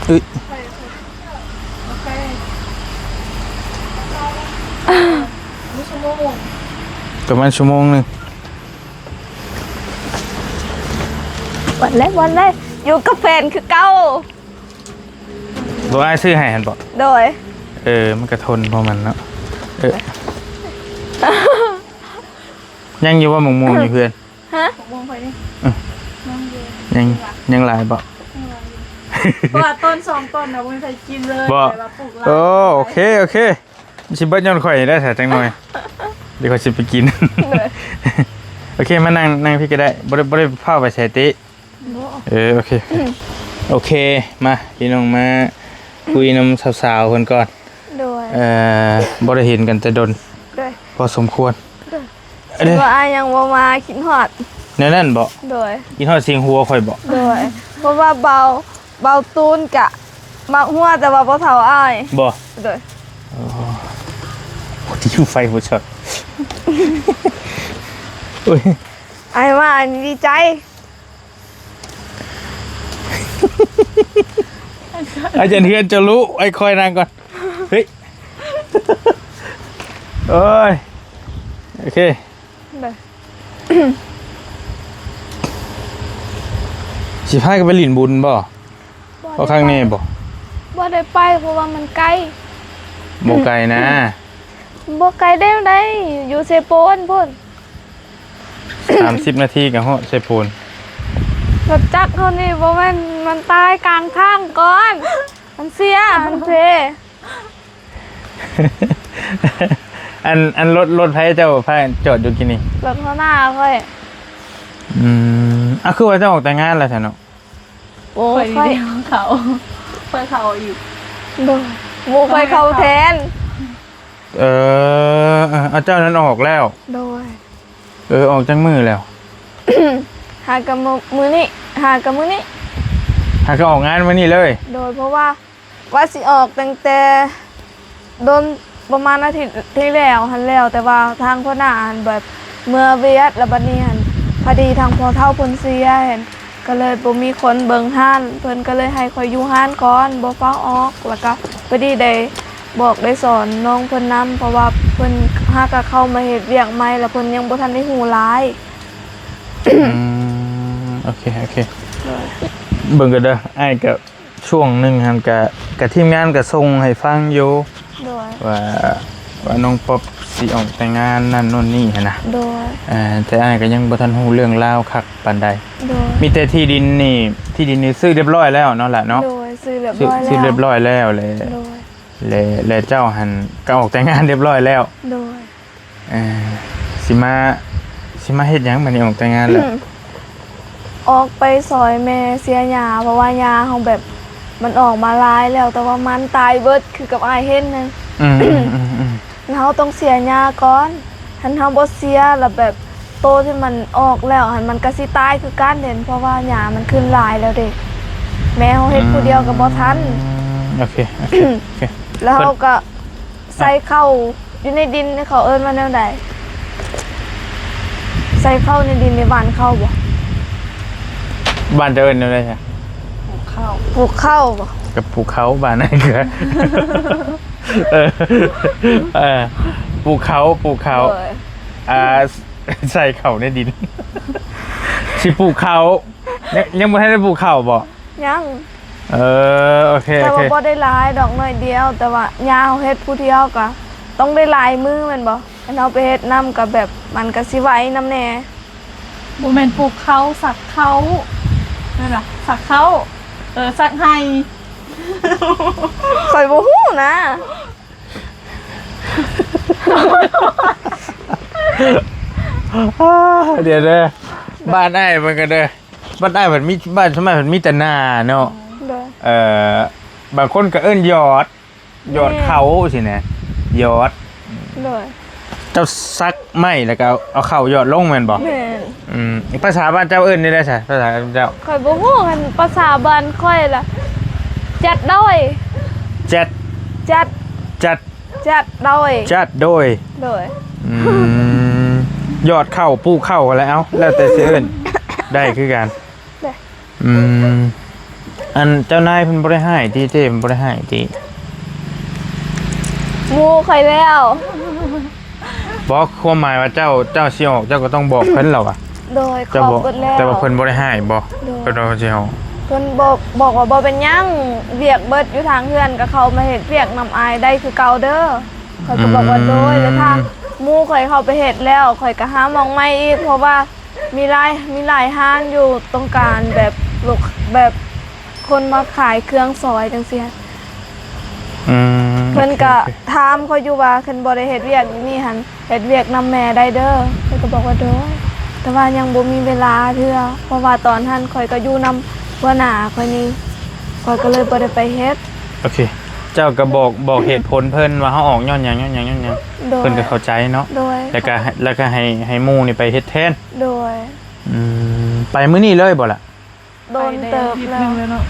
ອຶ ປະມານຊົ່ວໂມງໜຶ່ງ. ວັນແລກ ວັນແລກ ຢູ່ກັບແຟນຄືເກົ່າ. ບໍ່ ອ້າຍຊື້ໃຫ້ຫັ້ນບໍ? ໂດຍ. ເອີ ມັນກະທົນຂອງມັນເນາະ. ເອີ ຍັງຢູ່ບໍ່ ໝາກມ່ວງຢູ່ເຮືອນ? ຮະ? ໝາກມ່ວງຂ້ອຍນີ້ ອື ຍັງຢູ່. ຍັງ ຍັງຫຼາຍບໍ? ຍັງຫຼາຍຢູ່ ເພາະວ່າຕົ້ນສອງຕົ້ນນະ ບໍ່ມີໃຜກິນເລີຍ. ບໍ່? ແຕ່ວ່າປູກຫຼາຍ. ໂອ້ ໂອເຄ ໂອເຄ. ຊິເບິດຍ້ອນຂ້ອຍນີ້ແຫຼະ ຖ້າຈັກໜ່ອຍ ດຽວຂ້ອຍຊິໄປກິນ. ໂດຍ. ໂອເຄ ມານັ່ງ ນັ່ງພີ້ກໍໄດ້. ບໍ່ໄດ້ ບໍ່ໄດ້ພາໄປໃສຕິ? ບໍ່. ເອີ ໂອເຄ ໂອເຄ. ໂອເຄ ມາ ພີ່ນ້ອງມາຄຸຍນຳສາວໆເພິ່ນກ່ອນ. ໂດຍ. ເອີ ບໍ່ໄດ້ເຫັນກັນແຕ່ດົນ. ໂດຍ. ພໍສົມຄວນ. ໂດຍ. ເດ້ ວ່າອ້າຍຍັງບໍ່ມາ ຄິດຮອດ. ແນວນັ້ນບໍ? ໂດຍ. ຄິດຮອດສຽງຫົວຂ້ອຍບໍ? ໂດຍ. ເພາະວ່າເບົາ ເບົາຕູນກະມັກຫົວ ແຕ່ວ່າບໍ່ເທົ່າອ້າຍ. ບໍ່? ໂດຍ. ໂອ້ ທີ່ຢູ່ໄຟບໍ່ຊັອດ. ໂອ້ຍ ອ້າຍມາ ອັນນີ້ດີໃຈ. ອາຈານເຮືອນຈະລຸ ໄອ້ຄອຍນັ່ງກ່ອນ. ເຮີ້ຍ ໂອ້ຍ ໂອເຄ. ຊິພາກັນໄປຫຼິ້ນບຸນບໍ່? ບໍ່ໄດ້ໄປ. ເພາະຄັ້ງນີ້ບໍ່? ບໍ່ໄດ້ໄປ ເພາະວ່າມັນໄກ. ບໍ່ໄກນະ. ບໍ່ໄກແນວໃດ ຢູ່ເຊໂປນພຸ້ນ. ສາມສິບນາທີກໍຮອດເຊໂປນ. ລົດຈັກເຮົານີ້ບໍ່ແມ່ນມັນຕາຍກາງທາງກ່ອນ ມັນເສຍ ມັນເພ. ອັນ ອັນລົດ ລົດໃຜເຈົ້າພາຈອດຢູ່ກີ້ນີ້? ລົດຫົວໜ້າຂ້ອຍ. ອືມ ເອົາ ຄືວ່າເຈົ້າອອກແຕ່ງງານແລ້ວຊັ້ນເນາະ? ໂອ້ ຂ້ອຍ ຂ້ອຍ ເຂົາ ຂ້ອຍເຂົ້າອີກ. ໂດຍ. ໝູ່ຂ້ອຍເຂົ້າແທນ. ເອີ ເອີ ເຈົ້ານັ້ນອອກແລ້ວ? ໂດຍ. ເອີ ອອກຈັກມື້ແລ້ວ? ຫາກະມື້ ມື້ນີ້ ຫາກະມື້ນີ້. ຫາກະອອກງານມື້ນີ້ເລີຍ? ໂດຍ. ເພາະວ່າ ວ່າຊິອອກຕັ້ງແຕ່ດົນ ປະມານອາທິດທີ່ແລ້ວຫັ້ນແລ້ວ ແຕ່ວ່າທາງຫົວໜ້າຫັ້ນແບບເມືອວຽກ ແລ້ວບັດນີ້ຫັ້ນ ພໍດີທາງພໍ່ເຖົ້າເພິ່ນເສຍຫັ້ນ ກໍເລີຍບໍ່ມີຄົນເບິ່ງຮ້ານ ເພິ່ນກໍເລີຍໃຫ້ຂ້ອຍຢູ່ຮ້ານກ່ອນ ບໍ່ຟ້າວອອກ. ແລ້ວກໍພໍດີໄດ້ບອກໄດ້ສອນນ້ອງເພິ່ນນຳ ເພາະວ່າເພິ່ນຫາກະເຂົ້າມາເຮັດວຽກໃໝ່ ແລ້ວເພິ່ນຍັງບໍ່ທັນໄດ້ຮູ້ຫຼາຍ. ອືມ ໂອເຄ ໂອເຄ. ໂດຍ. ເບິ່ງກັນເດີ ອ້າຍກໍ ຊ່ວງໜຶ່ງຫັ້ນກະ ກະທີມງານກະສົ່ງໃຫ້ຟັງຢູ່ ໂດຍ ວ່າ ວ່ານ້ອງປັອບຊິອອກແຕ່ງງານນັ້ນໂນ່ນນີ້ຫັ້ນນະ. ໂດຍ. ເອີ ແຕ່ອ້າຍກະຍັງບໍ່ທັນຮູ້ເລື່ອງລາວຄັກປານໃດ. ໂດຍ. ມີແຕ່ທີ່ດິນນີ້ ທີ່ດິນນີ້ຊື້ຮຽບຮ້ອຍແລ້ວເນາະຫຼ້າເນາະ? ໂດຍ. ຊື້ຮຽບຮ້ອຍແລ້ວ ຊື້ຮຽບຮ້ອຍແລ້ວແຫຼະ. ໂດຍ. ແລະ ແລະເຈົ້າຫັ້ນກະອອກແຕ່ງງານຮຽບຮ້ອຍແລ້ວ? ໂດຍ. ເອີ ຊິມາ ຊິມາເຮັດຫຍັງບາດນີ້ ອອກແຕ່ງງານແລ້ວ? ອອກໄປຊ່ອຍແມ່ເສຍຫຍ້າ ເພາະວ່າຫຍ້າເຮົາແບບ ມັນອອກມາຫຼາຍແລ້ວ ແຕ່ວ່າມັນຕາຍເບິດ ຄືກັບອ້າຍເຫັນຫັ້ນ. ອືມ ແລ້ວເຮົາຕ້ອງເສຍຫຍ້າກ່ອນ ຄັນເຮົາບໍ່ເສຍ ແລ້ວແບບໂຕທີ່ມັນອອກແລ້ວຫັ້ນ ມັນກະຊິຕາຍຄືກັນເດ້ ເພາະວ່າຫຍ້າມັນຂຶ້ນຫຼາຍແລ້ວເດ້ ແມ່ເຮົາເຮັດຜູ້ດຽວກະບໍ່ທັນ. ອືມ ໂອເຄ ໂອເຄ ໂອເຄ. ແລ້ວເຮົາກະ ໃສ່ເຂົ້າຢູ່ໃນດິນ ເຂົາເອີ້ນວ່າແນວໃດ? ໃສ່ເຂົ້າໃນດິນນີ້ຫວ່ານເຂົ້າບໍ່? ບ້ານເຈົ້າເອີ້ນແນວໃດຊະ? ປູກເຂົ້າ. ປູກເຂົ້າບໍ່? ກະປູກເຂົ້າ ບ້ານນັ້ນກະ ເອີ ເອີ ປູກເຂົ້າ ປູກເຂົ້າ. ໂດຍ. ອ່າ ໃສ່ເຂົ້າໃນດິນ ຊິປູກເຂົ້າ. ຍັງ ຍັງບໍ່ທັນໄດ້ປູກເຂົ້າບໍ່? ຍັງ. ເອີ ໂອເຄ ແຕ່ວ່າ ໂອເຄ ບໍ່ໄດ້ຫຼາຍດອກ ໜ້ອຍດຽວ ແຕ່ວ່າຫຍ້າເຮົາເຮັດຜູ້ດຽວກະ ຕ້ອງໄດ້ຫຼາຍມື້ແມ່ນບໍ່? ຄັນເຮົາໄປເຮັດນຳກໍແບບ ມັນກໍຊິໄວນຳແດ່. ບໍ່ແມ່ນປູກເຂົ້າ ສັກເຂົ້າ ແມ່ນລະ? ສັກເຂົ້າ ເອີ ສັກໄຮ່. ຂ້ອຍບໍ່ຮູ້ນະ. ດຽວເດີ ບ້ານອ້າຍເພິ່ນກໍເດີ ບ້ານອ້າຍເພິ່ນມີ ບ້ານສ່ວນມາກເພິ່ນມີແຕ່ນາເນາະ. ໂດຍ ເອີ ບາງຄົນກໍເອີ້ນຢອດ ຢອດເຂົ້າຊີ້ນະ ຢອດ. ໂດຍ ເຈົ້າສັກໄມ້ແລ້ວກໍເອົາ ເອົາເຂົ້າຢອດລົງແມ່ນບໍ່? ແມ່ນ. ອືມ ພາສາບ້ານເຈົ້າເອີ້ນແນວໃດຊະ? ພາສາເຈົ້າ? ຂ້ອຍບໍ່ຮູ້ ຄັນພາສາບ້ານຂ້ອຍລະ ຈັດໂດຍ ຈັດ ຈັດ ຈັດ ຈັດໂດຍ ຈັດໂດຍ ໂດຍ. ອືມ ຢອດເຂົ້າ ປູກເຂົ້າຫັ້ນແຫຼະ ເອົ້າ ແລ້ວແຕ່ຊິເອີ້ນ ໄດ້ຄືກັນ. ໄດ້. ອືມ ອັນເຈົ້ານາຍເພິ່ນບໍ່ໄດ້ຮ້າຍຕິ? ເຈ້ເພິ່ນບໍ່ໄດ້ຮ້າຍຕິ? ໝູ່ຂ້ອຍແລ້ວ. ບໍ່ ຄວາມໝາຍວ່າເຈົ້າ ເຈົ້າຊິອອກ ເຈົ້າກໍຕ້ອງບອກເພິ່ນແລ້ວວ່າ. ໂດຍ ເຈົ້າບອກ ຂອບເບິດແລ້ວ ແຕ່ວ່າເພິ່ນບໍ່ໄດ້ຮ້າຍບໍ່? ໂດຍ ເພິ່ນວ່າຊິອອກ ເພິ່ນບອກ ບອກວ່າບໍ່ເປັນຫຍັງ ວຽກເບິດຢູ່ທາງເຮືອນ ກໍເຂົ້າມາເຮັດວຽກນຳອ້າຍໄດ້ຄືເກົ່າເດີ. ຂ້ອຍກໍບອກວ່າ ອືມ ໂດຍ ແລ້ວທາງໝູ່ຂ້ອຍເຂົ້າໄປເຮັດແລ້ວ ຂ້ອຍກໍຫາໝ່ອງໃໝ່ອີກ ເພາະວ່າ ມີຫຼາຍ ມີຫຼາຍຮ້ານຢູ່ ຕ້ອງການແບບລູກ ແບບຄົນມາຂາຍເຄື່ອງຊອຍຈັ່ງຊີ້. ອືມ ເພິ່ນກໍ ໂອເຄ ໂອເຄ ຖາມຂ້ອຍຢູ່ວ່າ ຄັນບໍ່ໄດ້ເຮັດວຽກຢູ່ນີ້ຫັ້ນ ເຮັດວຽກນຳແມ່ໄດ້ເດີ. ຂ້ອຍກໍບອກວ່າ ໂດຍ ແຕ່ວ່າຍັງບໍ່ມີເວລາເທື່ອ ເພາະວ່າຕອນຫັ້ນຂ້ອຍກໍຢູ່ນຳຫົວໜ້າຂ້ອຍນີ້ ຂ້ອຍກໍເລີຍບໍ່ໄດ້ໄປເຮັດ. ໂອເຄ ເຈົ້າກໍບອກ ບອກເຫດຜົນເພິ່ນວ່າເຮົາອອກຍ້ອນຫຍັງ ຍ້ອນຫຍັງ ຍ້ອນຫຍັງ ໂດຍ ເພິ່ນກໍເຂົ້າໃຈເນາະ. ໂດຍ ແລ້ວກໍໃຫ້ ແລ້ວກໍໃຫ້ ໃຫ້ໝູ່ນີ້ໄປເຮັດແທນ. ໂດຍ. ອືມ ໄປມື້ນີ້ເລີຍບໍ່ລະ? ໂດນເຕີບແລ້ວ.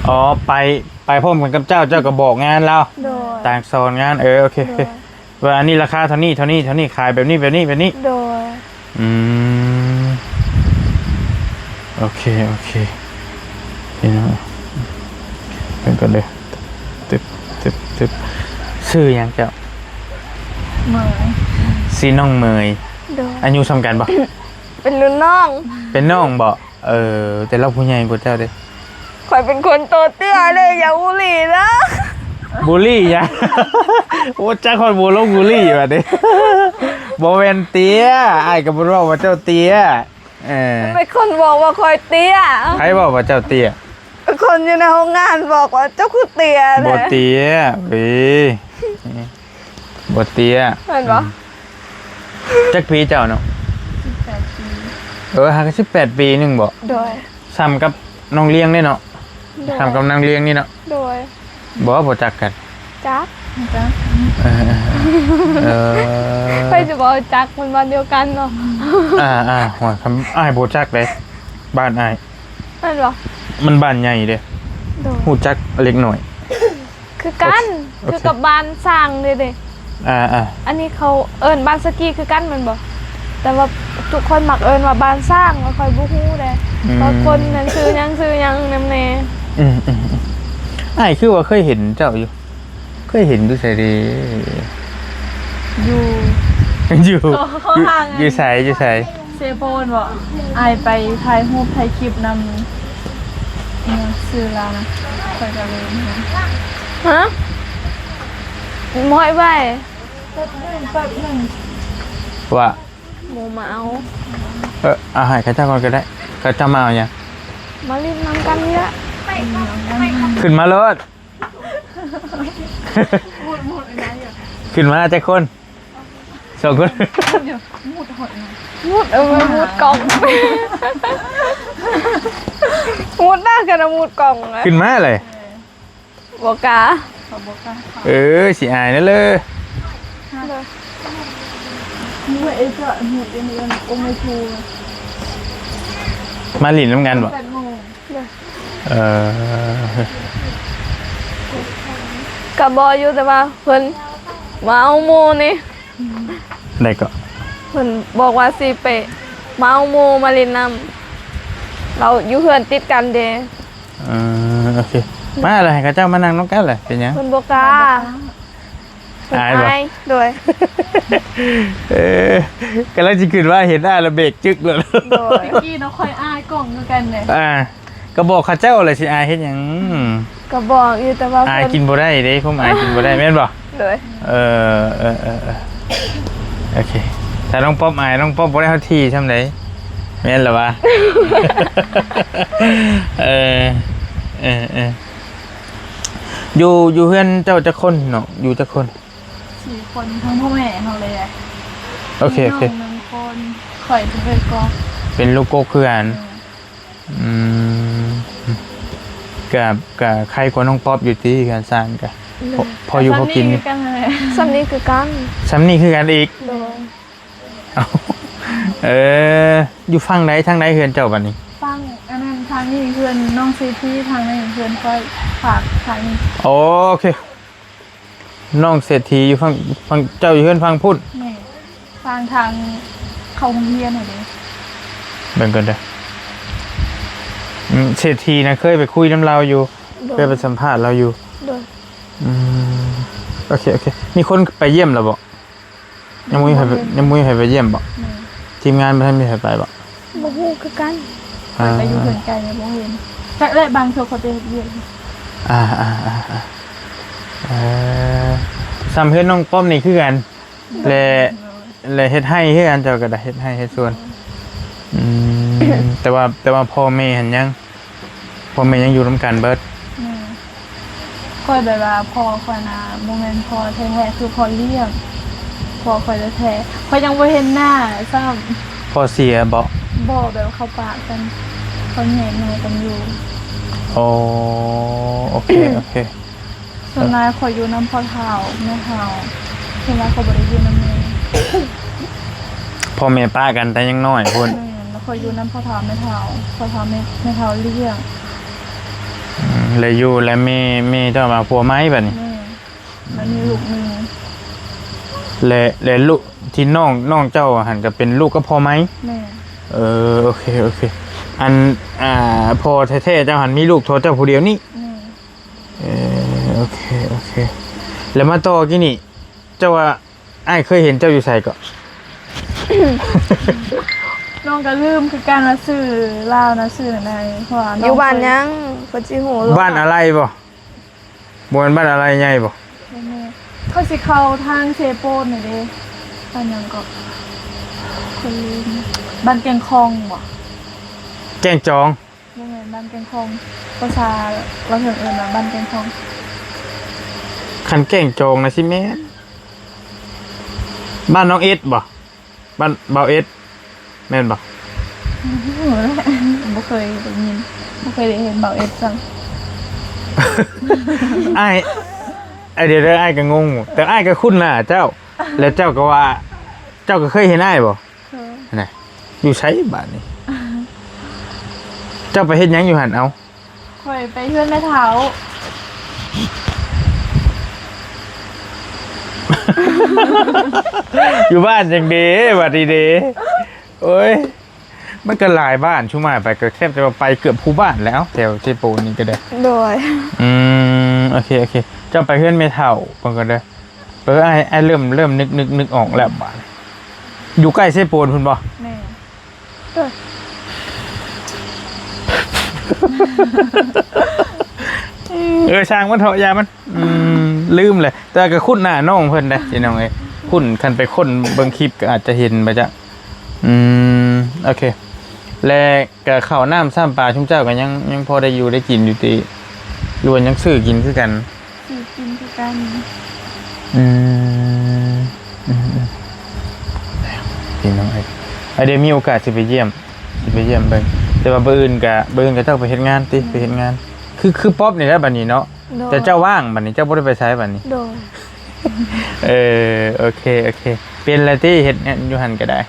ອໍ ໄປ ໄປພ້ອມກັນກັບເຈົ້າ ເຈົ້າກໍບອກງານລາວ. ໂດຍ ຕ່າງສອນງານ. ເອີ ໂອເຄ ໂດຍ ໂອເຄ ວ່າອັນນີ້ລາຄາເທົ່ານີ້ ເທົ່ານີ້ ເທົ່ານີ້ ຂາຍແບບນີ້ ແບບນີ້ ແບບນີ້. ໂດຍ. ອືມ ໂອເຄ ໂອເຄ ພີ່ນ້ອງ ເບິ່ງກ່ອນເດີ. ຕຶບ ຕຶບ ຕຶບ ຊື່ຫຍັງເຈົ້າ? ເໝີຍ. ຊື່ນ້ອງເໝີຍ. ໂດຍ. ອາຍຸສ່ຳກັນບໍ່? ເປັນລຸ້ນນ້ອງ. ເປັນນ້ອງບໍ່? ເອີ ແຕ່ລາວຜູ້ໃຫຍ່ກວ່າເຈົ້າເດ້. ຂ້ອຍເປັນຄົນໂຕເຕ້ຍເດ້ ຢ່າບູລີເດີ. ບູລີຫຍັງ? ໂອ້ ຈັກຂ້ອຍບໍ່ລົງບູລີບັດນີ້. ບໍ່ແມ່ນເຕ້ຍ ອ້າຍກໍບໍ່ໄດ້ເວົ້າວ່າເຈົ້າເຕ້ຍ. ເອີ ມັນເປັນຄົນບອກວ່າຂ້ອຍເຕ້ຍ. ໃຜເວົ້າວ່າເຈົ້າເຕ້ຍ? ຄົນຢູ່ໃນໂຮງງານບອກວ່າເຈົ້າຄືເຕ້ຍແທ້. ບໍ່ເຕ້ຍເວີຍ. ບໍ່ເຕ້ຍ ແມ່ນບໍ່? ອືມ ຈັກປີເຈົ້າເນາະ? ສິບແປດປີ. ເອີ ຫາກະສິບແປດປີໜຶ່ງບໍ? ໂດຍ. ສ່ຳກັບນ້ອງລ້ຽງເດ້ເນາະ? ໂດຍ. ສ່ຳກັບນາງລ້ຽງນີ້ເນາະ? ໂດຍ. ບໍ່ ບໍ່ຈັກກັນ? ຈັກ. ຈັກ. ເອີ ເອີ ໃຜຊິບໍ່ຮູ້ຈັກ ມັນບ້ານດຽວກັນເນາະ. ອ່າໆ ໂຫຍ ຄຳ ອ້າຍບໍ່ຈັກເດ້ ບ້ານອ້າຍ. ແມ່ນບໍ່? ມັນບ້ານໃຫຍ່ເດ້. ໂດຍ. ຮູ້ຈັກເລັກນ້ອຍ. ຄືກັນ ໂອເຄ ໂອເຄ ຄືກັບບ້ານຊ້າງເດ້ ເດ້. ອ່າໆ ອັນນີ້ເຂົາເອີ້ນບ້ານສະກີຄືກັນແມ່ນບໍ່? ແຕ່ວ່າທຸກຄົນມັກເອີ້ນວ່າບ້ານຊ້າງ ແລ້ວຂ້ອຍບໍ່ຮູ້ເດ້ ອືມ ວ່າຄົນນັ້ນຊື່ຫຍັງ ຊື່ຫຍັງນຳແດ່. ອືມໆໆ ອ້າຍຄືວ່າເຄີຍເຫັນເຈົ້າຢູ່ ເຄີຍເຫັນຢູ່ໃສເດ? ຢູ່ ຢູ່ ຢູ່ ຢູ່ໃສ? ຢູ່ໃສ? ເຊໂປນບໍ? ອ້າຍໄປຖ່າຍຮູບຖ່າຍຄລິບນຳ ອີຫຍັງຊື່ລາວນະ? ຂ້ອຍກໍລືມ. ຮະ? ບໍ່ໃຫ້ໄວ້. ແປັບໜຶ່ງ ແປັບໜຶ່ງ ວ່າ ໝູ່ມາເອົາ. ເອີ ເອົາໃຫ້ເຂົາເຈົ້າກ່ອນກໍໄດ້. ເຂົາເຈົ້າມາເອົາຫຍັງ? ມາຫຼິ້ນນຳກັນນີ້ລະ. ຂຶ້ນມາໂລດ. ຂຶ້ນມາຈັກຄົນ? ສອງຄົນ. ມຸດ ເອີ ມຸດກ່ອງ ມຸດໜ້າກັນ ມຸດກ່ອງ. ຂຶ້ນມາເລີຍ. ບໍ່ກ້າ. ເຂົາບໍ່ກ້າເຂົ້າ. ເອີ ຊິອາຍນະເລີ. ມາຫຼິ້ນນຳກັນບໍ? ເອີ ກະບໍ່ຢູ່ ແຕ່ວ່າເພິ່ນມາເອົາໝູ່ນີ້. ໃດເກາະ? ເພິ່ນບອກວ່າຊິໄປມາເອົາໝູ່ມາຫຼິ້ນນຳ ລາວຢູ່ເຮືອນຕິດກັນເດ້. ເອີ ໂອເຄ ມາລະ ໃຫ້ເຂົາເຈົ້າມານັ່ງນຳກັນລະ ເປັນຫຍັງ? ເພິ່ນບໍ່ກ້າ. ເພິ່ນອາຍບໍ່? ອາຍ. ໂດຍ. ເອີ ກຳລັງຊິຂຶ້ນມາເຫັນອ້າຍລະເບກຈຶກໂລດ. ໂດຍ. ຕະກີ້ເນາະ ຂ້ອຍອາຍກ້ອງຄືກັນເດ້. ອ່າ ກໍບອກເຂົາເຈົ້າແຫຼະ ຊິອາຍເຮັດຫຍັງ? ກໍບອກຢູ່ ແຕ່ວ່າ ອາຍກິນບໍ່ໄດ້ເດ້ ຄວາມອາຍກິນບໍ່ໄດ້ ແມ່ນບໍ່? ໂດຍ ເອີ ເອີ ເອີ ເອີ ໂອເຄ. ຖ້ານ້ອງປັອບອາຍ ນ້ອງປັອບບໍ່ໄດ້ເຮົາຖີ່ຊ່ຳໃດ ແມ່ນລະວະ. ເອີ ເອີ ເອີ ຢູ່ ຢູ່ເຮືອນເຈົ້າຈັກຄົນເນາະ? ຢູ່ຈັກຄົນ? ສີ່ຄົນ ທັງພໍ່ແມ່ເຮົາເລີຍ. ໂອເຄ ໂອເຄ ມີນ້ອງໜຶ່ງຄົນ ຂ້ອຍເປັນເອື້ອຍກອກ ເປັນລູກກົກຄືກັນ. ອືມ ອືມ ກະ ກະໄຄກວ່ານ້ອງປັອບຢູ່ຕິ ເຮືອນຊານກະ ໂດຍ ພໍ ພໍຢູ່ພໍກິນຢູ່. ສ່ຳນີ້ຄືກັນ ສ່ຳນີ້ຄືກັນອີກ. ໂດຍ ເອົ້າ ເອີ ຢູ່ຝັ່ງໃດ ທາງໃດເຮືອນເຈົ້າບັດນີ້? ຝັ່ງອັນນັ້ນ ທາງນີ້ເຮືອນນ້ອງເສດຖີ ທາງນີ້ເຮືອນຂ້ອຍ ຝາກທາງນີ້. ໂອເຄ ນ້ອງເສດຖີຢູ່ຝັ່ງ ຝັ່ງ ເຈົ້າຢູ່ເຮືອນຝັ່ງພຸ້ນ. ແມ່ນ ທາງ ທາງເຂົ້າໂຮງຮຽນຫັ້ນເດ້. ເບິ່ງກ່ອນເດີ. ອືມ ເສດຖີນະ ເຄີຍໄປຄຸຍນຳລາວຢູ່. ໂດຍ ເຄີຍໄປສຳພາດລາວຢູ່. ໂດຍ ອືມ ໂອເຄ ໂອເຄ. ມີຄົນໄປຢ້ຽມແລ້ວບໍ່? ຍັງບໍ່ມີໃຜ ຍັງບໍ່ມີໃຜໄປຢ້ຽມບໍ່? ແມ່ນ ທີມງານບໍ່ທັນມີໃຜໄປບໍ່? ບໍ່ຮູ້ຄືກັນ. ອ່າ ໄປຢູ່ເທິງໄກຍັງບໍ່ເຫັນ ຈັກແຫຼະ ບາງເທື່ອເຂົາໄປເຮັດວຽກ. ອ່າ ອ່າ ອ່າ ອ່າ ເອີ ສ່ຳເຮືອນນ້ອງປ້ອມນີ້ຄືກັນ. ແລະ ແລະເຮັດໄຮ່ຄືກັນ ເຈົ້າກໍໄດ້ເຮັດໄຮ່ເຮັດສວນ. ອືມ ແຕ່ວ່າ ແຕ່ວ່າພໍ່ແມ່ຫັ້ນຍັງ ພໍ່ແມ່ຍັງຢູ່ນຳກັນເບິດ. ແມ່ນ ຂ້ອຍແບບວ່າພໍ່ຂ້ອຍນະ ບໍ່ແມ່ນພໍ່ແທ້ໆ ຄືພໍ່ລ້ຽງ ພໍ່ຂ້ອຍແທ້ໆ ຂ້ອຍຍັງບໍ່ເຫັນໜ້າຊ້ຳ. ພໍ່ເສຍບໍ? ບໍ່ ແບບວ່າເຂົາປະກັນ ເຂົາແຍກຍ້າຍກັນຢູ່. ໂອ ໂອເຄ ໂອເຄ. ສ່ວນຫຼາຍຂ້ອຍຢູ່ນຳພໍ່ເຖົ້າແມ່ເຖົ້າ ສ່ວນຫຼາຍຂ້ອຍບໍ່ໄດ້ຢູ່ນຳແມ່. ພໍ່ແມ່ປະກັນແຕ່ຍັງນ້ອຍພຸ້ນ. ແມ່ນ ແລ້ວຂ້ອຍຢູ່ນຳພໍ່ເຖົ້າແມ່ເຖົ້າ ພໍ່ເຖົ້າແມ່ ແມ່ເຖົ້າລ້ຽງ. ອືມ ແລ້ວຢູ່ ແລ້ວແມ່ ແມ່ເຈົ້າມາຜົວໃໝ່ບັດນີ້. ແມ່ນ ແລ້ວມີລູກໜຶ່ງ ແລະ ແລະລູກທີ່ນ້ອງ ນ້ອງເຈົ້າຫັ້ນກໍເປັນລູກກັບພໍ່ໃໝ່. ແມ່ນ ເອີ ໂອເຄ ໂອເຄ. ອັນ ອ່າ ພໍ່ແທ້ໆເຈົ້າຫັ້ນມີລູກເທົ່າເຈົ້າຜູ້ດຽວນີ້. ແມ່ນ ເອີ ໂອເຄ ໂອເຄ. ແລ້ວມາຕໍ່ກີ້ນີ້ ເຈົ້າວ່າອ້າຍເຄີຍເຫັນເຈົ້າຢູ່ໃສເກາະ? ນ້ອງກໍລືມຄືກັນວ່າຊື່ລາວນະຊື່ໃດ ເພາະວ່ານ້ອງ ຢູ່ບ້ານຫຍັງ ເພິ່ນຊິຮູ້ໂລດ. ບ້ານອາໄລບໍ່? ບໍ່ແມ່ນບ້ານອາໄລໃຫຍ່ບໍ່? ບໍ່ແມ່ນ ຂ້ອຍຊິເຂົ້າທາງເຊໂປນນີ້ເດ້ ບ້ານຫຍັງເກາະ ຂ້ອຍລືມ ບ້ານແກ້ງຂອງບໍ່? ແກ້ງຈອງ. ບໍ່ແມ່ນບ້ານແກ້ງຂອງ ພາສາລາວເຖິງເອີ້ນວ່າບ້ານແກ້ງຂອງ. ຄັນແກ້ງຈອງນະຊິແມ່ນ ບ້ານນ້ອງເອັດບໍ່? ບ້ານບ່າວເອັດແມ່ນບໍ່? ບໍ່ຮູ້ແຫຼະ ບໍ່ເຄີຍໄດ້ຍິນ ບໍ່ເຄີຍໄດ້ເຫັນບ່າວເອັດຊ້ຳ. ອ້າຍ ອາ ດຽວເດີ ອ້າຍກໍງົງ ແຕ່ອ້າຍກໍຄຸ້ນໜ້າເຈົ້າ ແລ້ວເຈົ້າກໍວ່າ ເຈົ້າກໍເຄີຍເຫັນອ້າຍບໍ່? ເຄີຍ. ນະ ຢູ່ໃສບາດນີ້? ເຈົ້າໄປເຮັດຫຍັງຢູ່ຫັ້ນ? ເອົ້າ ຂ້ອຍໄປເຮືອນແມ່ເຖົ້າ ຢູ່ບ້ານຈັ່ງເດ ບາດນີ້ເດ. ໂອ້ຍ ມັນກໍຫຼາຍບ້ານ ຊຸມອ້າຍໄປກໍແທບຈະວ່າໄປເກືອບທຸກບ້ານແລ້ວ ແຖວເຊໂປນນີ້ກໍໄດ້. ໂດຍ ອືມ ໂອເຄ ໂອເຄ. ເຈົ້າໄປເຮືອນແມ່ເຖົ້າເບິ່ງກ່ອນເດີ. ເອີ ອ້າຍ ອ້າຍເລີ່ມ ເລີ່ມນຶກ ນຶກ ນຶກອອກແລ້ວບາດນີ້. ຢູ່ໃກ້ເຊໂປນພຸ້ນບໍ່? ແມ່ນ. ເອີ ຊ່າງມັນເຖາະ ຢ່າມັນ. ອືມ ລືມແຫຼະ ແຕ່ກໍຄຸ້ນໜ້ານ້ອງເພິ່ນເດ້ພີ່ນ້ອງເອີຍ. ຄຸ້ນ ຄັນໄປຄົ້ນເບິ່ງຄລິບກໍອາດຈະເຫັນໄປຈ້ະ. ອືມ ໂອເຄ. ແລະ ກະເຂົ້ານ້ຳຊ້ຳປາຊຸມເຈົ້າກໍຍັງ ຍັງພໍໄດ້ຢູ່ໄດ້ກິນຢູ່ຕິ ຫຼືວ່າຍັງຊື້ກິນຄືກັນ? ຊື້ກິນຄືກັນ. ອືມ ອືມ ອືມ ພີ່ນ້ອງເອີຍ ອາ ດຽວມີໂອກາດຊິໄປຢ້ຽມ ຊິໄປຢ້ຽມເບິ່ງ. ແຕ່ວ່າມື້ອື່ນກະ ມື້ອື່ນກະເຈົ້າໄປເຮັດງານຕິ ໄປເຮັດງານ ຄື ຄືປັອບນີ້ແຫຼະບັດນີ້ເນາະ. ໂດຍ ແຕ່ເຈົ້າວ່າງບັດນີ້ ເຈົ້າບໍ່ໄດ້ໄປໃສບັດນີ້? ໂດຍ ເອີ ໂອເຄ ໂອເຄ. ເປັນແລ້ວຕິ ເຮັດຢູ່ຫັ້ນກໍໄດ້?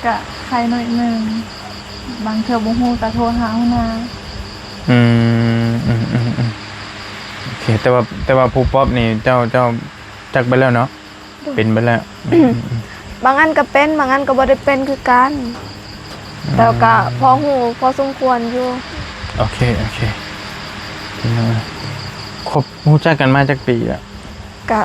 ກະໄຄໜ້ອຍໜຶ່ງ ບາງເທື່ອບໍ່ຮູ້ກະໂທຫາຫົວໜ້າ. ອືມ ອືມ ອືມ ອືມ ໂອເຄ. ແຕ່ວ່າ ແຕ່ວ່າຜູ້ປັອບນີ້ ເຈົ້າ ເຈົ້າຈັກໄປແລ້ວເນາະ? ໂດຍ ເປັນໄປແລ້ວ. ອືມ ອືມ ອືມ ບາງອັນກະເປັນ ບາງອັນກະບໍ່ໄດ້ເປັນຄືກັນ. ອືມ ແຕ່ກະພໍຮູ້ພໍສົມຄວນຢູ່. ໂອເຄ ໂອເຄ. ຄົບ ຮູ້ຈັກກັນມາຈັກປີແລ້ວ? ກະ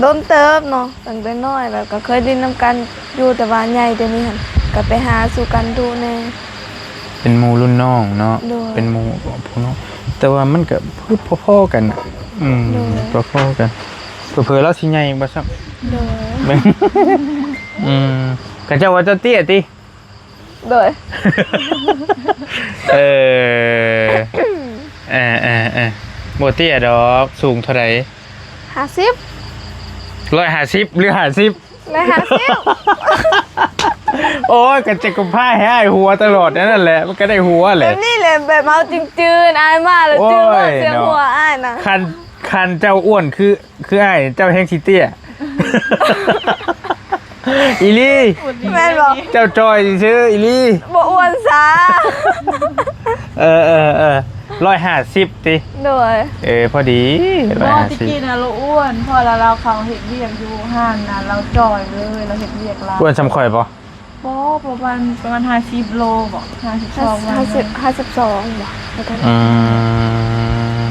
ດົນເຕີບເນາະ ຕັ້ງແຕ່ນ້ອຍ ແລ້ວກະເຄີຍຫຼິ້ນນຳກັນຢູ່ ແຕ່ວ່າໃຫຍ່ດຽວນີ້ຫັ້ນ ກະໄປຫາສູ່ກັນດຸແດ່. ເປັນໝູ່ລຸ້ນນ້ອງເນາະ. ໂດຍ ເປັນໝູ່ພວກນ້ອງ ແຕ່ວ່າມັນກະຄືພໍໆກັນ. ອືມ ໂດຍ ພໍໆກັນ. ເຜີໆລາວຊິໃຫຍ່ບໍ່ຊ້ຳ. ໂດຍ. ອືມ ເຂົາເຈົ້າວ່າເຈົ້າເຕ້ຍຕິ? ໂດຍ. ເອີ ເອີໆໆ ບໍ່ເຕ້ຍດອກ. ສູງເທົ່າໃດ? ຫ້າສິບ. ຮ້ອຍຫ້າສິບ ຫຼື ຫ້າສິບ? ຮ້ອຍຫ້າສິບ. ໂອ້ຍ ກໍຈະກະພາໃຫ້ອ້າຍຫົວຕະຫຼອດແນວນັ້ນແຫຼະ ມັນກໍໄດ້ຫົວແຫຼະ. ແບບນີ້ແຫຼະ ແບບເຮົາຈຶ່ງຈື່ ອ້າຍມາແລ້ວຈື່ ໂອ້ຍ ວ່າສຽງ ເນາະ ຫົວອ້າຍນະ. ຄັນ ຄັນເຈົ້າອ້ວນຄື ຄືອ້າຍ ເຈົ້າແຮ່ງຊິເຕ້ຍ ອີ່ຫຼີ. ແມ່ນບໍ່? ເຈົ້າຈ່ອຍຊື່ອີ່ຫຼີ ບໍ່ອ້ວນຊາ. ເອີໆໆ ຮ້ອຍຫ້າສິບຕິ? ໂດຍ. ເອີ ພໍດີ ບໍ່ ຮ້ອຍຫ້າສິບ. ແຕ່ກີ້ນະລາວອ້ວນ ເພາະລາວ ລາວເຂົ້າເຮັດວຽກຢູ່ຮ້ານນະ ລາວຈ່ອຍເລີຍ ລາວເຮັດວຽກຫຼາຍ. ອ້ວນສ່ຳຂ້ອຍບໍ່? ບໍ່ ປະມານ ປະມານຫ້າສິບໂລບໍ ຫ້າສິບສອງ ຫ້າສິບ ຫ້າສິບສອງບໍ? ອືມ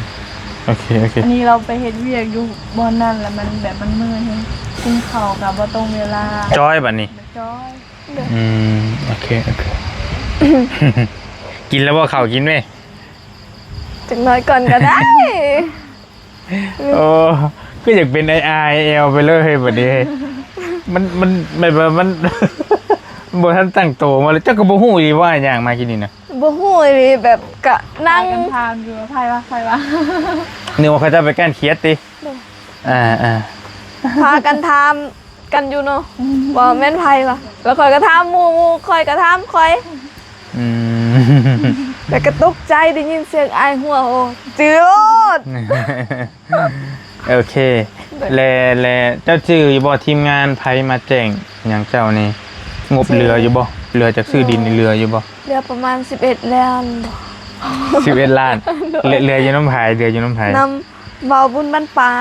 ໂອເຄ ໂອເຄ. ອັນນີ້ລາວໄປເຮັດວຽກຢູ່ບ່ອນນັ້ນ ແລ້ວມັນແບບມັນເມື່ອຍແຮງ ກິນເຂົ້າກໍບໍ່ຕົງເວລາ. ຈ່ອຍບັດນີ້? ຈ່ອຍ. ອືມ ໂອເຄ ໂອເຄ. ກິນແລ້ວບໍ່ເຂົ້າ? ກິນເວີຍ. ຈັກໜ້ອຍກ່ອນກໍໄດ້. ໂອ້ ຄືຢາກເປັນອ້າຍແອວໄປເລີຍເຮີ້ຍ ບັດນີ້. ມັນ ມັນແບບວ່າມັນ ບໍ່ທັນຕັ້ງໂຕມາເລີຍ. ເຈົ້າກໍບໍ່ຮູ້ອີ່ຫຼີວ່າຍ່າງມາກິນນີ້ນະ? ບໍ່ຮູ້ອີ່ຫຼີ ແບບກະນັ່ງ ພາກັນຖາມຢູ່ ໃຜວະ ໃຜວະ? ນຶກວ່າເຂົາເຈົ້າໄປກ້ານຂຽດຕິ? ໂດຍ. ອ່າໆ ພາກັນຖາມ ກັນຢູ່ເນາະ ອືມ ວ່າແມ່ນໃຜວະ ແລ້ວຂ້ອຍກໍຖາມໝູ່ ໝູ່ຂ້ອຍກໍຖາມຂ້ອຍ. ອືມ ແລ້ວກໍຕົກໃຈໄດ້ຍິນສຽງອ້າຍຫົວ ໂອ້ ຈື່ໂລດ. ໂອເຄ. ແລະ ແລະເຈົ້າຈື່ຢູ່ບໍ່ ທີມງານໃຜມາແຈ້ງຫຍັງເຈົ້ານີ້? ງົບເຫຼືອຢູ່ບໍ່? ເຫຼືອຈາກຊື້ດິນນີ້ເຫຼືອຢູ່ບໍ່? ເຫຼືອປະມານສິບເອັດລ້ານ. ສິບເອັດລ້ານ. ໂດຍ. ເຫຼືອ ເຫຼືອຢູ່ນຳໃຜ? ເຫຼືອຢູ່ນຳໃຜ? ນຳ ເວົ້າບຸນບັນປາ.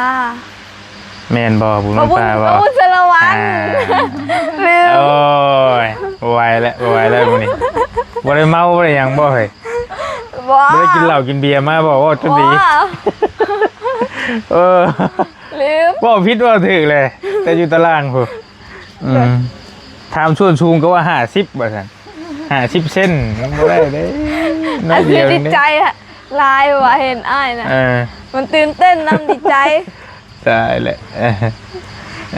ແມ່ນບໍ່? ບຸນບັນປາບໍ່? ບຸນສາລະວັນ. ອ່າ ລືມ. ໂອ້ຍ ບໍ່ໄຫວແລ້ວ ບໍ່ໄຫວແລ້ວມື້ນີ້. ບໍ່ໄດ້ເມົາບໍ່ໄດ້ຫຍັງບໍ່ເຮີ້ຍ? ບໍ່ ບໍ່ໄດ້ກິນເຫຼົ້າກິນເບຍມາບໍ່? ເວົ້າຈົນດີ. ບໍ່ ເອີ ລືມ. ເວົ້າຜິດເວົ້າຖືກແຫຼະ ແຕ່ຢູ່ຕາລ່າງພຸ້ນ. ອືມ ຖາມສ່ວນສູງກໍວ່າຫ້າສິບວ່າຊັ້ນ ຫ້າສິບເຊັນ ມັນບໍ່ໄດ້ເດ້ ໜ້ອຍດຽວເດ້. ດີໃຈຫຼາຍວ່າເຫັນອ້າຍນະ ເອີ ມັນຕື່ນເຕັ້ນນຳ ດີໃຈ. ຕາຍແລ້ວ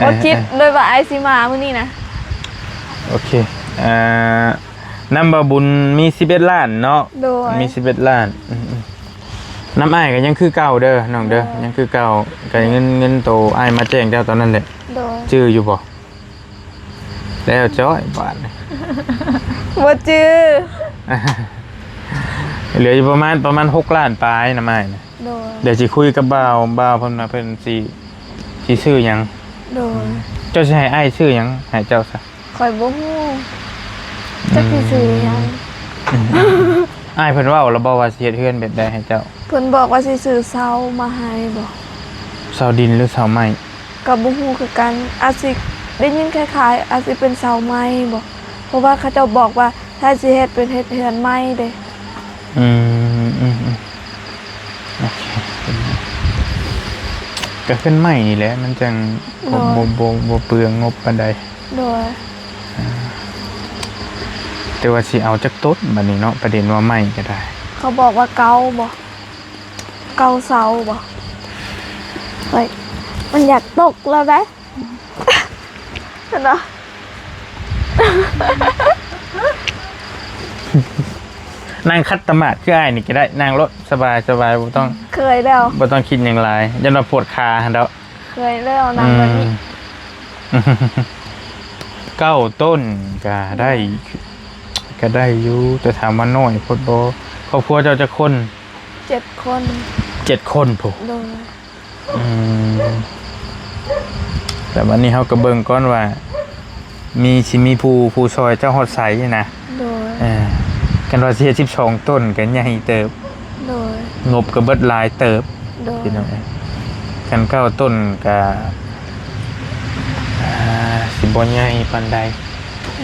ບໍ່ຄິດເລີຍວ່າອ້າຍຊິມາມື້ນີ້ນະ. ໂອເຄ ອ່າ ນຳບ່າວບຸນມີສິບເອັດລ້ານເນາະ. ໂດຍ. ມີສິບເອັດລ້ານ. ອືມໆ ນຳອ້າຍກໍຍັງຄືເກົ່າເດີນ້ອງເດີ. ໂດຍ. ຍັງຄືເກົ່າ ກໍເງິນ ເງິນໂຕອ້າຍມາແຈ້ງເຈົ້າຕອນນັ້ນແຫຼະ. ໂດຍ. ຈື່ຢູ່ບໍ່? ແລ້ວຈ້ອຍບາດນີ້ ບໍ່ຈື່. ເຫຼືອຢູ່ປະມານ ປະມານຫົກລ້ານປາຍນຳອ້າຍນະ. ໂດຍ. ດຽວຊິຄຸຍກັບບ່າວ ບ່າວເພິ່ນວ່າເພິ່ນຊິ ຊິຊື້ຫຍັງ. ໂດຍ. ເຈົ້າຊິໃຫ້ອ້າຍຊື້ຫຍັງໃຫ້ເຈົ້າຊະ? ຂ້ອຍບໍ່ຮູ້ ຈັກຊິຊື້ຫຍັງ. ອືມ ອ້າຍເພິ່ນເວົ້າແລ້ວບໍ່ວ່າຊິເຮັດເຮືອນແບບໃດໃຫ້ເຈົ້າ? ເພິ່ນບອກວ່າຊິຊື້ເສົາມາໃຫ້ບໍ? ເສົາດິນຫຼືເສົາໄມ້? ກໍບໍ່ຮູ້ຄືກັນ ອາດຊິໄດ້ຍິນຄ້າຍໆ ອາດຊິເປັນເສົາໄມ້ບໍ ເພາະວ່າເຂົາເຈົ້າບອກວ່າຖ້າຊິເຮັດເປັນເຮັດເຮືອນໄມ້ເດ້. ອືມ ອືມ ອືມ ໂອເຄ ກໍເຮືອນໄມ້ນີ້ແຫຼະ ມັນຈັ່ງ ໂດຍ ບໍ່ ບໍ່ ບໍ່ ບໍ່ເປືອງງົບປານໃດ. ໂດຍ. ອ່າ ແຕ່ວ່າຊິເອົາຈັກຕົ້ນບັດນີ້ເນາະ ປະເດັນວ່າໄມ້ກໍໄດ້. ເຂົາບອກວ່າເກົ້າບໍ? ເກົ້າເສົາບໍ? ເຮີ້ຍ ມັນຢາກຕົກແລ້ວເດ້ ເຫັນບໍ່? ນັ່ງຂັດຕະໝາດຄືອ້າຍນີ້ກໍໄດ້ ນັ່ງໂລດ ສະບາຍໆ ບໍ່ຕ້ອງ ເຄີຍແລ້ວ ບໍ່ຕ້ອງຄິດຫຍັງຫຼາຍ ຢ້ານວ່າປວດຂາຫັ້ນດອກ. ເຄີຍແລ້ວ ນັ່ງແບບນີ້. ອືມ ເກົ້າຕົ້ນກໍໄດ້ ກໍໄດ້ຢູ່ ແຕ່ຖາມວ່ານ້ອຍໂພດບໍ່? ຄອບຄົວເຈົ້າຈັກຄົນ? ເຈັດຄົນ. ເຈັດຄົນພຸ້ນ. ໂດຍ. ອືມ ແຕ່ບັດນີ້ເຮົາກໍເບິ່ງກ່ອນວ່າ ມີ ຊິມີຜູ້ ຜູ້ຊ່ອຍເຈົ້າຮອດໃສນະ. ໂດຍ. ເອີ ຄັນວ່າຊິເຮັດສິບສອງຕົ້ນກໍໃຫຍ່ເຕີບ. ໂດຍ. ງົບກໍເບິດຫຼາຍເຕີບ. ໂດຍ. ພີ່ນ້ອງເອີຍ ຄັນເກົ້າຕົ້ນກໍ ອ່າ ຊິບໍ່ໃຫຍ່ປານໃດ.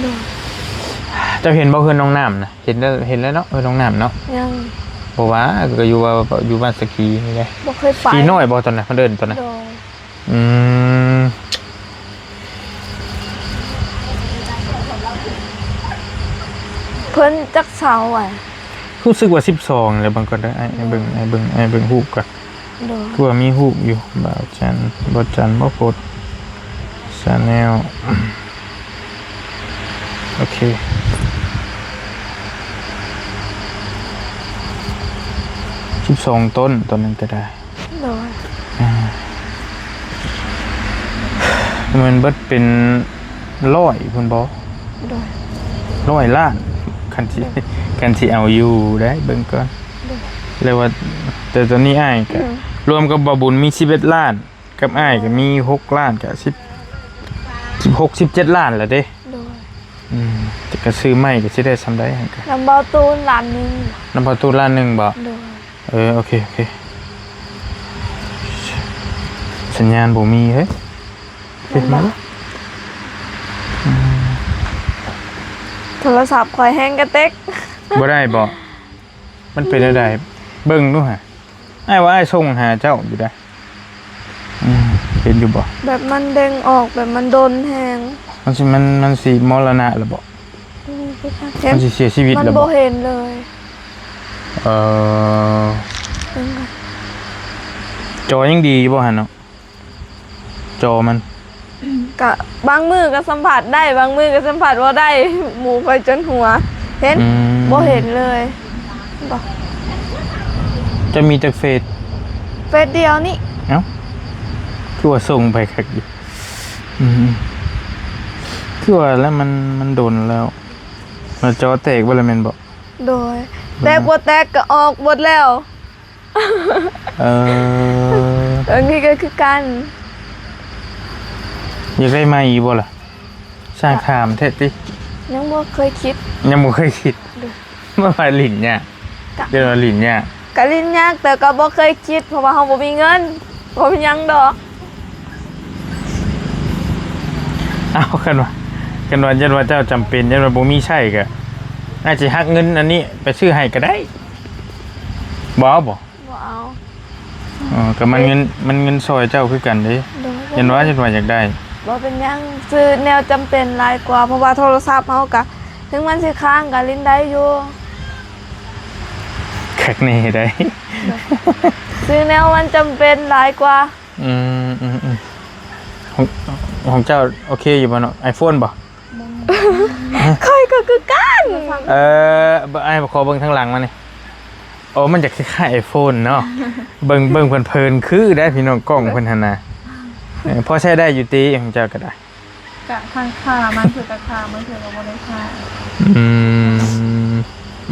ໂດຍ. ເຈົ້າເຫັນບໍ່ເຮືອນນ້ອງນ້ຳນະ? ເຫັນແລ້ວ ເຫັນແລ້ວເນາະ ເອີ ນ້ອງນ້ຳເນາະ. ຍັງ. ບໍ່ວ່າ ກໍຢູ່ວ່າ ຢູ່ບ້ານສະກີນີ້ແຫຼະ. ບໍ່ເຄີຍໄປ. ສະກີນ້ອຍບໍ່ຕອນນັ້ນ ເພິ່ນເອີ້ນຕອນນັ້ນ? ໂດຍ. ອືມ ເພິ່ນຈັກເສົາອະ? ຮູ້ສຶກວ່າສິບສອງແຫຼະ ເບິ່ງກ່ອນເດີ ອ້າຍ ອ້າຍເບິ່ງ ອ້າຍເບິ່ງ ອ້າຍເບິ່ງຮູບກ່ອນ. ໂດຍ ຄືວ່າມີຮູບຢູ່ ບ່າວຈັນ ບໍ່ຈັນບໍ່ໂພດ Channel ໂອເຄ ສິບສອງຕົ້ນ ຕອນນັ້ນກໍໄດ້ ໂດຍ ອ່າ ແມ່ນເບິດເປັນຮ້ອຍພຸ້ນບໍ່? ໂດຍ ຮ້ອຍລ້ານ ຄັນຊິ ໂດຍ ຄັນຊິເອົາຢູ່ໄດ໋ ເບິ່ງກ່ອນ ໂດຍ ແລ້ວວ່າ ແຕ່ຕອນນີ້ອ້າຍກໍ ອືມ ລວມກັບບ່າວບຸນມີສິບເອັດລ້ານ ກັບອ້າຍກໍມີຫົກລ້ານ ກໍສິບ ສິບຫົກ ສິບເຈັດລ້ານແລ້ວເດ້ ໂດຍ ອືມ ແຕ່ກໍຊື້ໃໝ່ກໍຊິໄດ້ສ່ຳໃດຫັ້ນກະ ນຳບ່າວຕູນລ້ານໜຶ່ງ ນຳບ່າວຕູນລ້ານໜຶ່ງບໍ? ໂດຍ ເອີ ໂອເຄ ໂອເຄ ສັນຍານບໍ່ມີເຮີ້ຍ ແມ່ນບໍ່? ອືມ ໂທລະສັບຂ້ອຍແຮງກະເຕັກ ບໍ່ໄດ້ບໍ? ມັນເປັນແນວໃດ? ອືມ ເບິ່ງດູຫາ ອ້າຍວ່າອ້າຍສົ່ງຫາເຈົ້າຢູ່ໃດ໋ ອືມ ເຫັນຢູ່ບໍ່? ແບບມັນເດ້ງອອກ ແບບມັນດົນແຮງ ມັນຊິ ມັນ ມັນຊິມໍລະນະລະບໍ? ອືມ ມັນຊິເສຍຊີວິດລະບໍ? ມັນບໍ່ເຫັນເລີຍ ເອີ ເບິ່ງກ່ອນ ຈໍຍັງດີຢູ່ບໍ່ຫັ້ນເນາະ? ຈໍມັນ ກະບາງມື້ກໍສຳຜັດໄດ້ ບາງມື້ກໍສຳຜັດບໍ່ໄດ້ ໝູ່ຂ້ອຍຈົນຫົວ ເຫັນ ອືມ ບໍ່ເຫັນເລີຍ ເຈົ້າມີຈັກເຟສ? ເຟສດຽວນີ້ ເອົ້າ ຄືວ່າສົ່ງໄປຄັກຢູ່ ອືມ ຄືວ່າແລ້ວມັນ ມັນດົນແລ້ວ ໜ້າຈໍແຕກເບິດແລ້ວແມ່ນບໍ່? ໂດຍ ອືມ ແຕກບໍ່ແຕກກໍອອກເບິດແລ້ວ ເອີ ອັນນີ້ກໍຄືກັນ ຢາກໄດ້ໃໝ່ອີກບໍ່ລະ? ຊ່າງຖາມແທ້ຕິ ຍັງບໍ່ເຄີຍຄິດ ຍັງບໍ່ເຄີຍຄິດ ໂດຍ ມາວ່າຫຼິ້ນຍາກ ກະ ເອີ້ນວ່າຫຼິ້ນຍາກ ກະຫຼິ້ນຍາກ ແຕ່ກໍບໍ່ເຄີຍຄິດ ເພາະວ່າເຮົາບໍ່ມີເງິນ ບໍ່ເປັນຫຍັງດອກ ເອົ້າ ຄັນວ່າ ຄັນວ່າ ຢ້ານວ່າເຈົ້າຈຳເປັນ ຢ້ານວ່າບໍ່ມີໃຊ້ ກະອາດຊິຫັກເງິນອັນນີ້ໄປຊື້ໃຫ້ກໍໄດ້ ບໍ່ເອົາບໍ? ບໍ່ເອົາ ອໍ ກໍມັນເງິນ ມັນເງິນຊ່ອຍເຈົ້າຄືກັນເດ້ ໂດຍ ເຫັນວ່າ ເຫັນວ່າຢາກໄດ້ ບໍ່ເປັນຫຍັງ ຊື້ແນວຈຳເປັນຫຼາຍກວ່າ ເພາະວ່າໂທລະສັບເຮົາກະ ເຖິງມັນຊິຄ້າງກະຫຼິ້ນໄດ້ຢູ່ ຄັກແນ່ໄດ໋ ໂດຍ ຊື້ແນວມັນຈຳເປັນຫຼາຍກວ່າ ອືມ ອືມ ອືມ ຂອງ ຂອງເຈົ້າໂອເຄຢູ່ບໍ່ເນາະ ໄອໂຟນບໍ່? ຂ້ອຍກໍຄືກັນ ເອີ ອ້າຍຂໍເບິ່ງທາງຫຼັງມານີ້ ໂອ້ ມັນຈະຄ້າຍໆໄອໂຟນເນາະ ເບິ່ງ ເບິ່ງເຜິນໆຄືໄດ໋ພີ່ນ້ອງ ກ້ອງເພິ່ນຫັ້ນນະ ເອີ ພໍໃຊ້ໄດ້ຢູ່ຕິຂອງເຈົ້າກໍໄດ້ ກະທັງຄ່າ ບາງເທື່ອກໍຄ່າ ບາງເທື່ອກໍບໍ່ໄດ້ຄ່າ ອືມ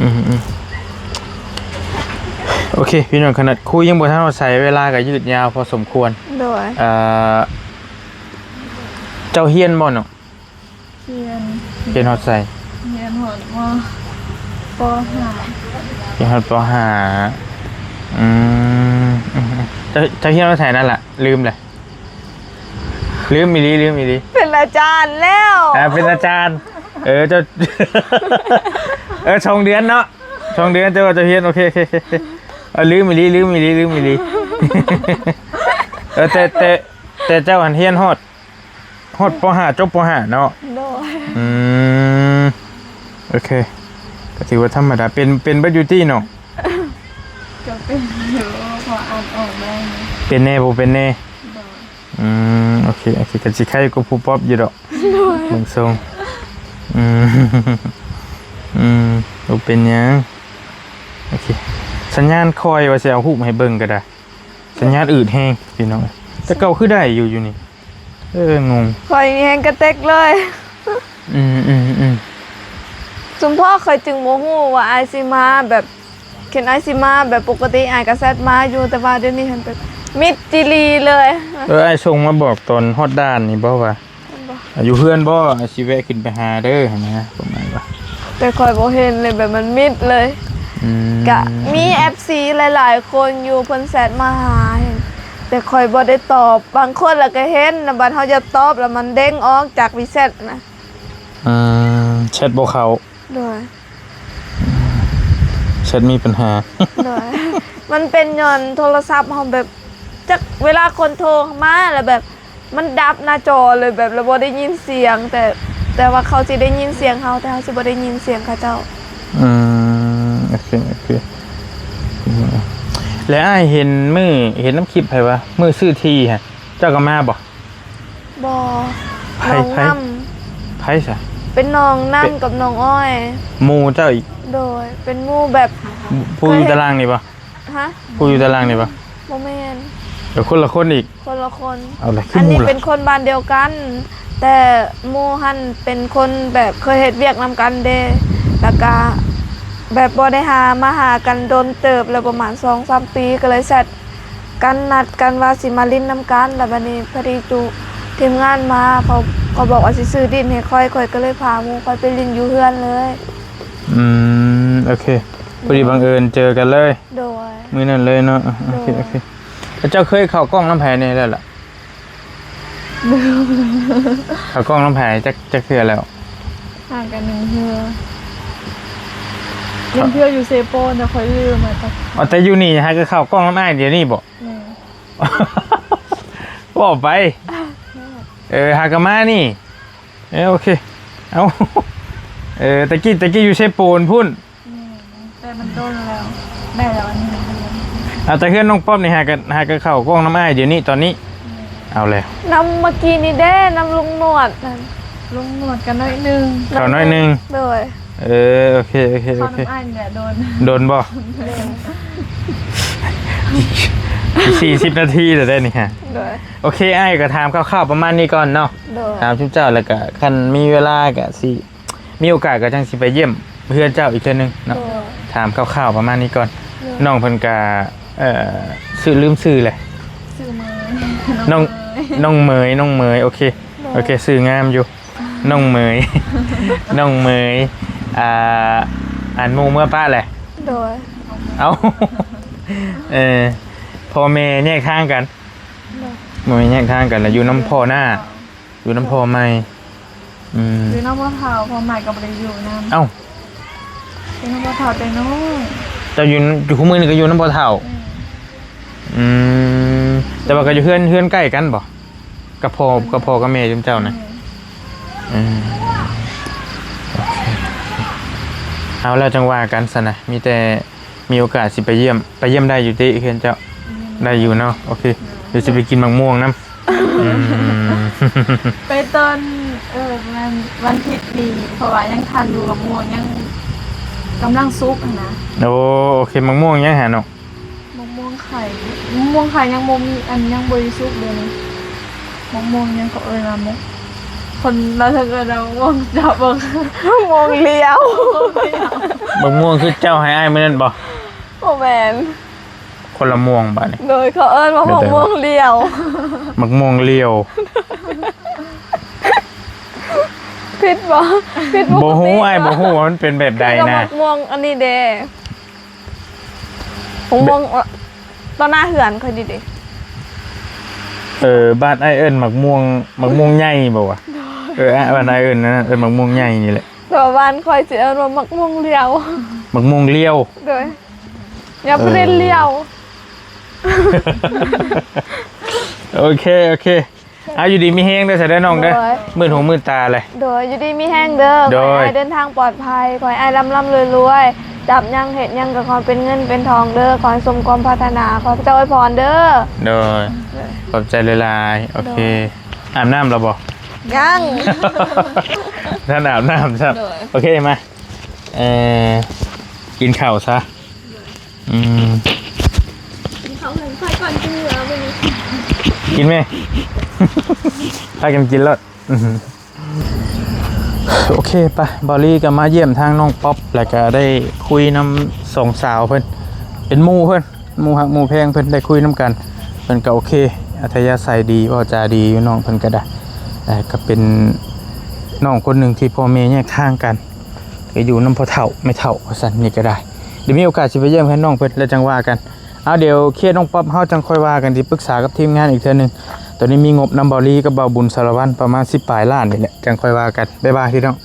ອືມ ອືມ ໂອເຄ ພີ່ນ້ອງ ຂະໜາດຄຸຍຍັງບໍ່ທັນຮອດໃສ ເວລາກໍຍືດຍາວພໍສົມຄວນ ໂດຍ ເອີ ເຈົ້າຮຽນບໍ່ເນາະ? ຮຽນ ຮຽນຮອດໃສ? ຮຽນຮອດ ປໍຫ້າ ຮຽນຮອດ ປໍຫ້າ ອືມ ເຈົ້າ ເຈົ້າຮຽນຮອດໃສນັ້ນລະ? ລືມແຫຼະ ລືມອີ່ຫຼີ ລືມອີ່ຫຼີ ເປັນອາຈານແລ້ວ ອ່າ ເປັນອາຈານ ເອີ ເຈົ້າ ເອີ ສອງເດືອນເນາະ ສອງເດືອນ ແຕ່ວ່າເຈົ້າຮຽນ ໂອເຄ ໂອເຄ ເອີ ລືມອີ່ຫຼີ ລືມອີ່ຫຼີ ລືມອີ່ຫຼີ ເອີ ແຕ່ ແຕ່ ແຕ່ເຈົ້າຫັ້ນຮຽນຮອດ ຮອດ ປໍຫ້າ ຈົບ ປໍຫ້າ ເນາະ ໂດຍ ອືມ ໂອເຄ ກໍຖືວ່າທຳມະດາ ເປັນ ເປັນເບິດຢູ່ຕິເນາະ ກໍເປັນຢູ່ ພໍອ່ານອອກໄດ້ ເປັນແດ່ ບໍ່ເປັນແດ່ ໂດຍ ອືມ ໂອເຄ ໂອເຄ ກໍຊິໄຄກວ່າຜູ້ປອບຢູ່ດອກ ໂດຍ ເບິ່ງຊົງ ອືມ ອືມ ບໍ່ເປັນຫຍັງ ໂອເຄ ສັນຍານຄ່ອຍວ່າຊິເອົາຮູບໃຫ້ເບິ່ງກໍໄດ້ ສັນຍານອືດແຮງພີ່ນ້ອງ ແຕ່ເກົ່າຄືໄດ້ຢູ່ ຢູ່ນີ້ ເອີ ງົງ ຂ້ອຍນີ້ແຮງກະເຕັກເລີຍ ອືມ ອືມ ອືມ ຊຸມພໍ່ຂ້ອຍຈຶ່ງບໍ່ຮູ້ວ່າອ້າຍຊິມາແບບ ຄັນອ້າຍຊິມາແບບປົກກະຕິ ອ້າຍກະແຊັດມາຢູ່ ແຕ່ວ່າດຽວນີ້ຫັ້ນແບບມິດຈີ່ຫຼີ່ເລີຍ ເອີ ອ້າຍສົ່ງມາບອກຕອນຮອດດ່ານນີ້ບໍ່ວ່າ ແມ່ນບໍ່? ອ່າ ຢູ່ເຮືອນບໍ່? ອ້າຍຊິແວະຂຶ້ນໄປຫາເດີ ຫັ້ນນະ ປະມານວ່າ ແຕ່ຂ້ອຍບໍ່ເຫັນເລີຍ ແບບມັນມິດເລີຍ ອືມ ກະມີເອັຟຊີຫຼາຍໆຄົນຢູ່ ເພິ່ນແຊັດມາຫາ ແຕ່ຂ້ອຍບໍ່ໄດ້ຕອບ ບາງຄົນລະກະເຫັນ ແລ້ວບັດເຮົາຢາກຕອບ ແລ້ວມັນເດ້ງອອກຈາກວີແຊັດນະ ອືມ ແຊັດບໍ່ເຂົ້າ ໂດຍ ແຊັດມີປັນຫາ ໂດຍ ມັນເປັນຍ້ອນໂທລະສັບເຮົາແບບ ຈັກເວລາຄົນໂທມາແລ້ວແບບ ມັນດັບໜ້າຈໍເລີຍ ແບບ ແລ້ວບໍ່ໄດ້ຍິນສຽງ ແຕ່ ແຕ່ວ່າເຂົາຊິໄດ້ຍິນສຽງເຮົາ ແຕ່ເຮົາຊິບໍ່ໄດ້ຍິນສຽງເຂົາເຈົ້າ ອືມ ໂອເຄ ໂອເຄ ອືມ ແລະອ້າຍເຫັນມື້ ເຫັນນຳຄລິບໃຜວະ ມື້ຊື້ທີ່ຫັ້ນ ເຈົ້າກໍມາບໍ່? ບໍ່ ໄຜ ນ້ອງ ໄຜ ນຳ ໃຜຊະ? ເປັນນ້ອງນຳ ເປັນ ກັບນ້ອງອ້ອຍ ໝູ່ເຈົ້າອີກ? ໂດຍ ເປັນໝູ່ແບບ ຜູ້ຢູ່ຕາລາງນີ້ບໍ່? ຮະ? ຜູ້ຢູ່ຕາລາງນີ້ບໍ່? ບໍ່ແມ່ນ ເອີ ຄົນລະຄົນອີກ. ຄົນລະຄົນ ເອົາລະ ຄື ອັນນີ້ໝູ່ລະ ເປັນຄົນບ້ານດຽວກັນ ແຕ່ໝູ່ຫັ້ນເປັນຄົນແບບເຄີຍເຮັດວຽກນຳກັນເດ້ ແລ້ວກະແບບບໍ່ໄດ້ຫາ ມາຫາກັນດົນເຕີບແລ້ວ ປະມານສອງສາມປີ ກໍເລີຍແຊັດກັນ ນັດກັນວ່າຊິມາຫຼິ້ນນຳກັນ ແລ້ວບາດນີ້ພໍດີຕູ້ ທີມງານມາ ເຂົາ ເຂົາບອກວ່າຊິຊື້ດິນໃຫ້ຂ້ອຍ ຂ້ອຍກໍເລີຍພາໝູ່ຂ້ອຍໄປຫຼິ້ນຢູ່ເຮືອນເລີຍ. ອືມ ໂອເຄ ພໍດີບັງເອີນເຈີກັນເລີຍ. ໂດຍ ມື້ນັ້ນເລີຍເນາະ. ໂອເຄ ໂດຍ ໂອເຄ ແລ້ວເຈົ້າເຄີຍເຂົ້າກ້ອງນຳໃຜແດ່ແລ້ວລະ? ເຂົ້າກ້ອງນຳໃຜ ຈັກ ຈັກເທື່ອແລ້ວ? ຫາກັນໜຶ່ງເທື່ອ ໜຶ່ງເທື່ອຢູ່ເຊໂປນ ແຕ່ຂ້ອຍລືມ. ອໍ ແຕ່ຢູ່ນີ້ຫາກໍເຂົ້າກ້ອງນຳອ້າຍດຽວນີ້ບໍ? ແມ່ນ ເວົ້າໄປ. ເອີ ຫາກໍມານີ້. ເອີ ໂອເຄ ເອົາ ເອີ ຕະກີ້ ຕະກີ້ຢູ່ເຊໂປນພຸ້ນ. ແມ່ນ ແຕ່ມັນດົນແລ້ວ ໄດ້ແລ້ວອັນນີ້. ເອົາ ແຕ່ເຮືອນນ້ອງປັອບນີ້ຫາກໍ ຫາກໍເຂົ້າກ້ອງນຳອ້າຍດຽວນີ້ຕອນນີ້. ແມ່ນ ເອົາແລ້ວ ນຳເມື່ອກີ້ນີ້ເດ້ ນຳລຸງໜວດນັ້ນ. ລຸງໜວດກໍໜ້ອຍໜຶ່ງ ເຂົ້າໜ້ອຍໜຶ່ງ. ໂດຍ ເອີ ໂອເຄ ໂອເຄ ເຂົ້າ ໂອເຄ ນຳອ້າຍນີ້ແຫຼະ ດົນ ດົນບໍ່? ໂດຍ ສີ່ສິບນາທີແລ້ວເດ້ນີ້ຮະ. ໂດຍ ໂອເຄ ອ້າຍກໍຖາມຄ່າວໆປະມານນີ້ກ່ອນເນາະ. ໂດຍ ຖາມຊຸມເຈົ້າ ແລ້ວກໍຄັນມີເວລາກໍຊິ ມີໂອກາດກໍຈັ່ງຊິໄປຢ້ຽມເຮືອນເຈົ້າອີກເທື່ອໜຶ່ງເນາະ. ໂດຍ ຖາມຄ່າວໆປະມານນີ້ກ່ອນ. ໂດຍ ນ້ອງເພິ່ນກະ ເອີ ຊື່ ລືມຊື່ແຫຼະ. ຊື່ເໝີຍ ນ້ອງ ນ້ອງເໝີຍ ນ້ອງເໝີຍ ໂອເຄ. ໂດຍ ໂອເຄ ຊື່ງາມຢູ່ ນ້ອງເໝີຍ ນ້ອງເໝີຍ. ອ່າ ອັນໝູ່ເມືອປະແຫຼະ. ໂດຍ ເອົ້າ ເອີ ພໍ່ແມ່ແຍກທາງກັນ. ໂດຍ ພໍ່ແມ່ແຍກທາງກັນ ແລ້ວຢູ່ນຳພໍ່ນ້າ. ຢູ່ນຳພໍ່ໃໝ່. ອືມ ຢູ່ນຳພໍ່ເຖົ້າ ພໍ່ໃໝ່ກໍບໍ່ໄດ້ຢູ່ນຳ. ເອົ້າ ຢູ່ນຳພໍ່ເຖົ້າແຕ່ນ້ອຍ. ເຈົ້າຢູ່ ຢູ່ ຄູ່ມື້ນີ້ກໍຢູ່ນຳພໍ່ເຖົ້າ. ແມ່ນ ອືມ ແຕ່ວ່າກໍຢູ່ເຮືອນ ເຮືອນໃກ້ກັນບໍ່ ກັບພໍ່ ກັບພໍ່ກັບແມ່ຈຸມເຈົ້ານະ? ແມ່ນ ອືມ ໂອເຄ ເອົາແລ້ວຈັ່ງວ່າກັນຊັ້ນນະ ມີແຕ່ ມີໂອກາດຊິໄປຢ້ຽມ ໄປຢ້ຽມໄດ້ຢູ່ຕິເຮືອນເຈົ້າ? ໄດ້ຢູ່ເນາະ ໂອເຄ ດຽວຊິໄປກິນໝາກມ່ວງນຳ. ອືມ ໄປຕອນ ເອີ ປະມານວັນທິດນີ້ ເພາະວ່າຍັງທັນຢູ່ ໝາກມ່ວງຍັງກຳລັງສຸກຫັ້ນນະ. ໂອ້ ໂອເຄ ໝາກມ່ວງຍັງຫາເນາະ ໝາກມ່ວງໄຂ່ ໝາກມ່ວງໄຂ່ຍັງບໍ່ມີ ອັນ ຍັງບໍ່ໄດ້ສຸກເດນີ້. ໝາກມ່ວງຫຍັງເຂົາເອີ້ນວ່າໝາກ ຄົນລາວເອີ້ນວ່າໝາກມ່ວງຈັບ ໝາກມ່ວງລຽວ. ໝາກມ່ວງຄືເຈົ້າໃຫ້ອ້າຍມື້ນັ້ນບໍ່? ບໍ່ແມ່ນ ຄົນລະມ່ວງບາດນີ້. ໂດຍ ເຂົາເອີ້ນວ່າໝາກມ່ວງລຽວ. ໝາກມ່ວງລຽວ ຜິດບໍ່? ຜິດປົກກະຕິ. ບໍ່ຮູ້ ອ້າຍບໍ່ຮູ້ວ່າມັນເປັນແບບໃດນະ. ໝາກມ່ວງອັນນີ້ເດ້ ໝາກມ່ວງ ເອີ ຕໍ່ໜ້າເຮືອນຂ້ອຍນີ້ເດ້. ເອີ ບ້ານອ້າຍເອີ້ນໝາກມ່ວງ ໝາກມ່ວງໃຫຍ່ບໍ່ວະ? ໂດຍ ເອີ ບ້ານອ້າຍເອີ້ນນັ້ນ ເອີ້ນໝາກມ່ວງໃຫຍ່ນີ້ແຫຼະ ແຕ່ວ່າບ້ານຂ້ອຍຊິເອີ້ນວ່າໝາກມ່ວງລຽວ. ໝາກມ່ວງລຽວ. ໂດຍ ຢ່າໄປເລີຍ ເອີ ລຽວ. ໂອເຄ ໂອເຄ ເອົາ ຢູ່ດີມີແຮງເດີ ສະເດີນ້ອງເດີ. ໂດຍ ມື່ນຫູມື່ນຕາເລີຍ. ໂດຍ ຢູ່ດີມີແຮງເດີ. ໂດຍ ຂໍໃຫ້ອ້າຍເດີນທາງປອດໄພ ຂໍໃຫ້ອ້າຍລ່ຳໆລວຍໆ ຈັບຫຍັງເຮັດຫຍັງກໍຂໍເປັນເງິນເປັນທອງເດີ ຂໍໃຫ້ສົມຄວາມປາດຖະໜາ ຂໍພະເຈົ້າອວຍພອນເດີ. ໂດຍ ໂດຍ ຂອບໃຈຫຼາຍໆ. ໂອເຄ ໂດຍ ອາບນ້ຳແລ້ວບໍ່? ຍັງ ທ່ານອາບນ້ຳຊ້ຳ. ໂດຍ ໂອເຄ ມາ ເອີ ກິນເຂົ້າຊະ. ອືມ ກິນເຂົ້າເຮືອນຂ້ອຍກ່ອນ ກິນເຫຼືອມື້ນີ້ ກິນແມະ ພາກັນກິນໂລດ. ອືມ ໂອເຄ ໄປ ບ່າວລີກໍມາຢ້ຽມທາງນ້ອງປັອບ ແລ້ວກໍໄດ້ຄຸຍນຳສອງສາວເພິ່ນ ເປັນໝູ່ເພິ່ນ ໝູ່ຮັກໝູ່ແພງເພິ່ນ ໄດ້ຄຸຍນຳກັນ ເພິ່ນກໍໂອເຄ ອັດທະຍາໄສດີ ເວົ້າຈາດີຢູ່ ນ້ອງເພິ່ນກໍໄດ້ ເອີ ກໍເປັນນ້ອງຄົນໜຶ່ງທີ່ພໍ່ແມ່ແຍກທາງກັນ ໄປຢູ່ນຳພໍ່ເຖົ້າແມ່ເຖົ້າວ່າຊັ້ນ ນີ້ກໍໄດ້ ດຽວມີໂອກາດຊິໄປຢ້ຽມເຮືອນນ້ອງເພິ່ນ ແລ້ວຈັ່ງວ່າກັນ. ເອົາ ດຽວເຄສນ້ອງປັອບເຮົາຈັ່ງຄ່ອຍວ່າກັນ ຊິປຶກສາກັບທີມງານອີກເທື່ອໜຶ່ງ. ຕອນນີ້ມີງົບນຳບ່າວລີກັບບ່າວບຸນສາລະວັນປະມານສິບປາຍລ້ານນີ້ແຫຼະ ຈັ່ງຄ່ອຍວ່າກັນ. ບາຍບາຍພີ່ນ້ອງ.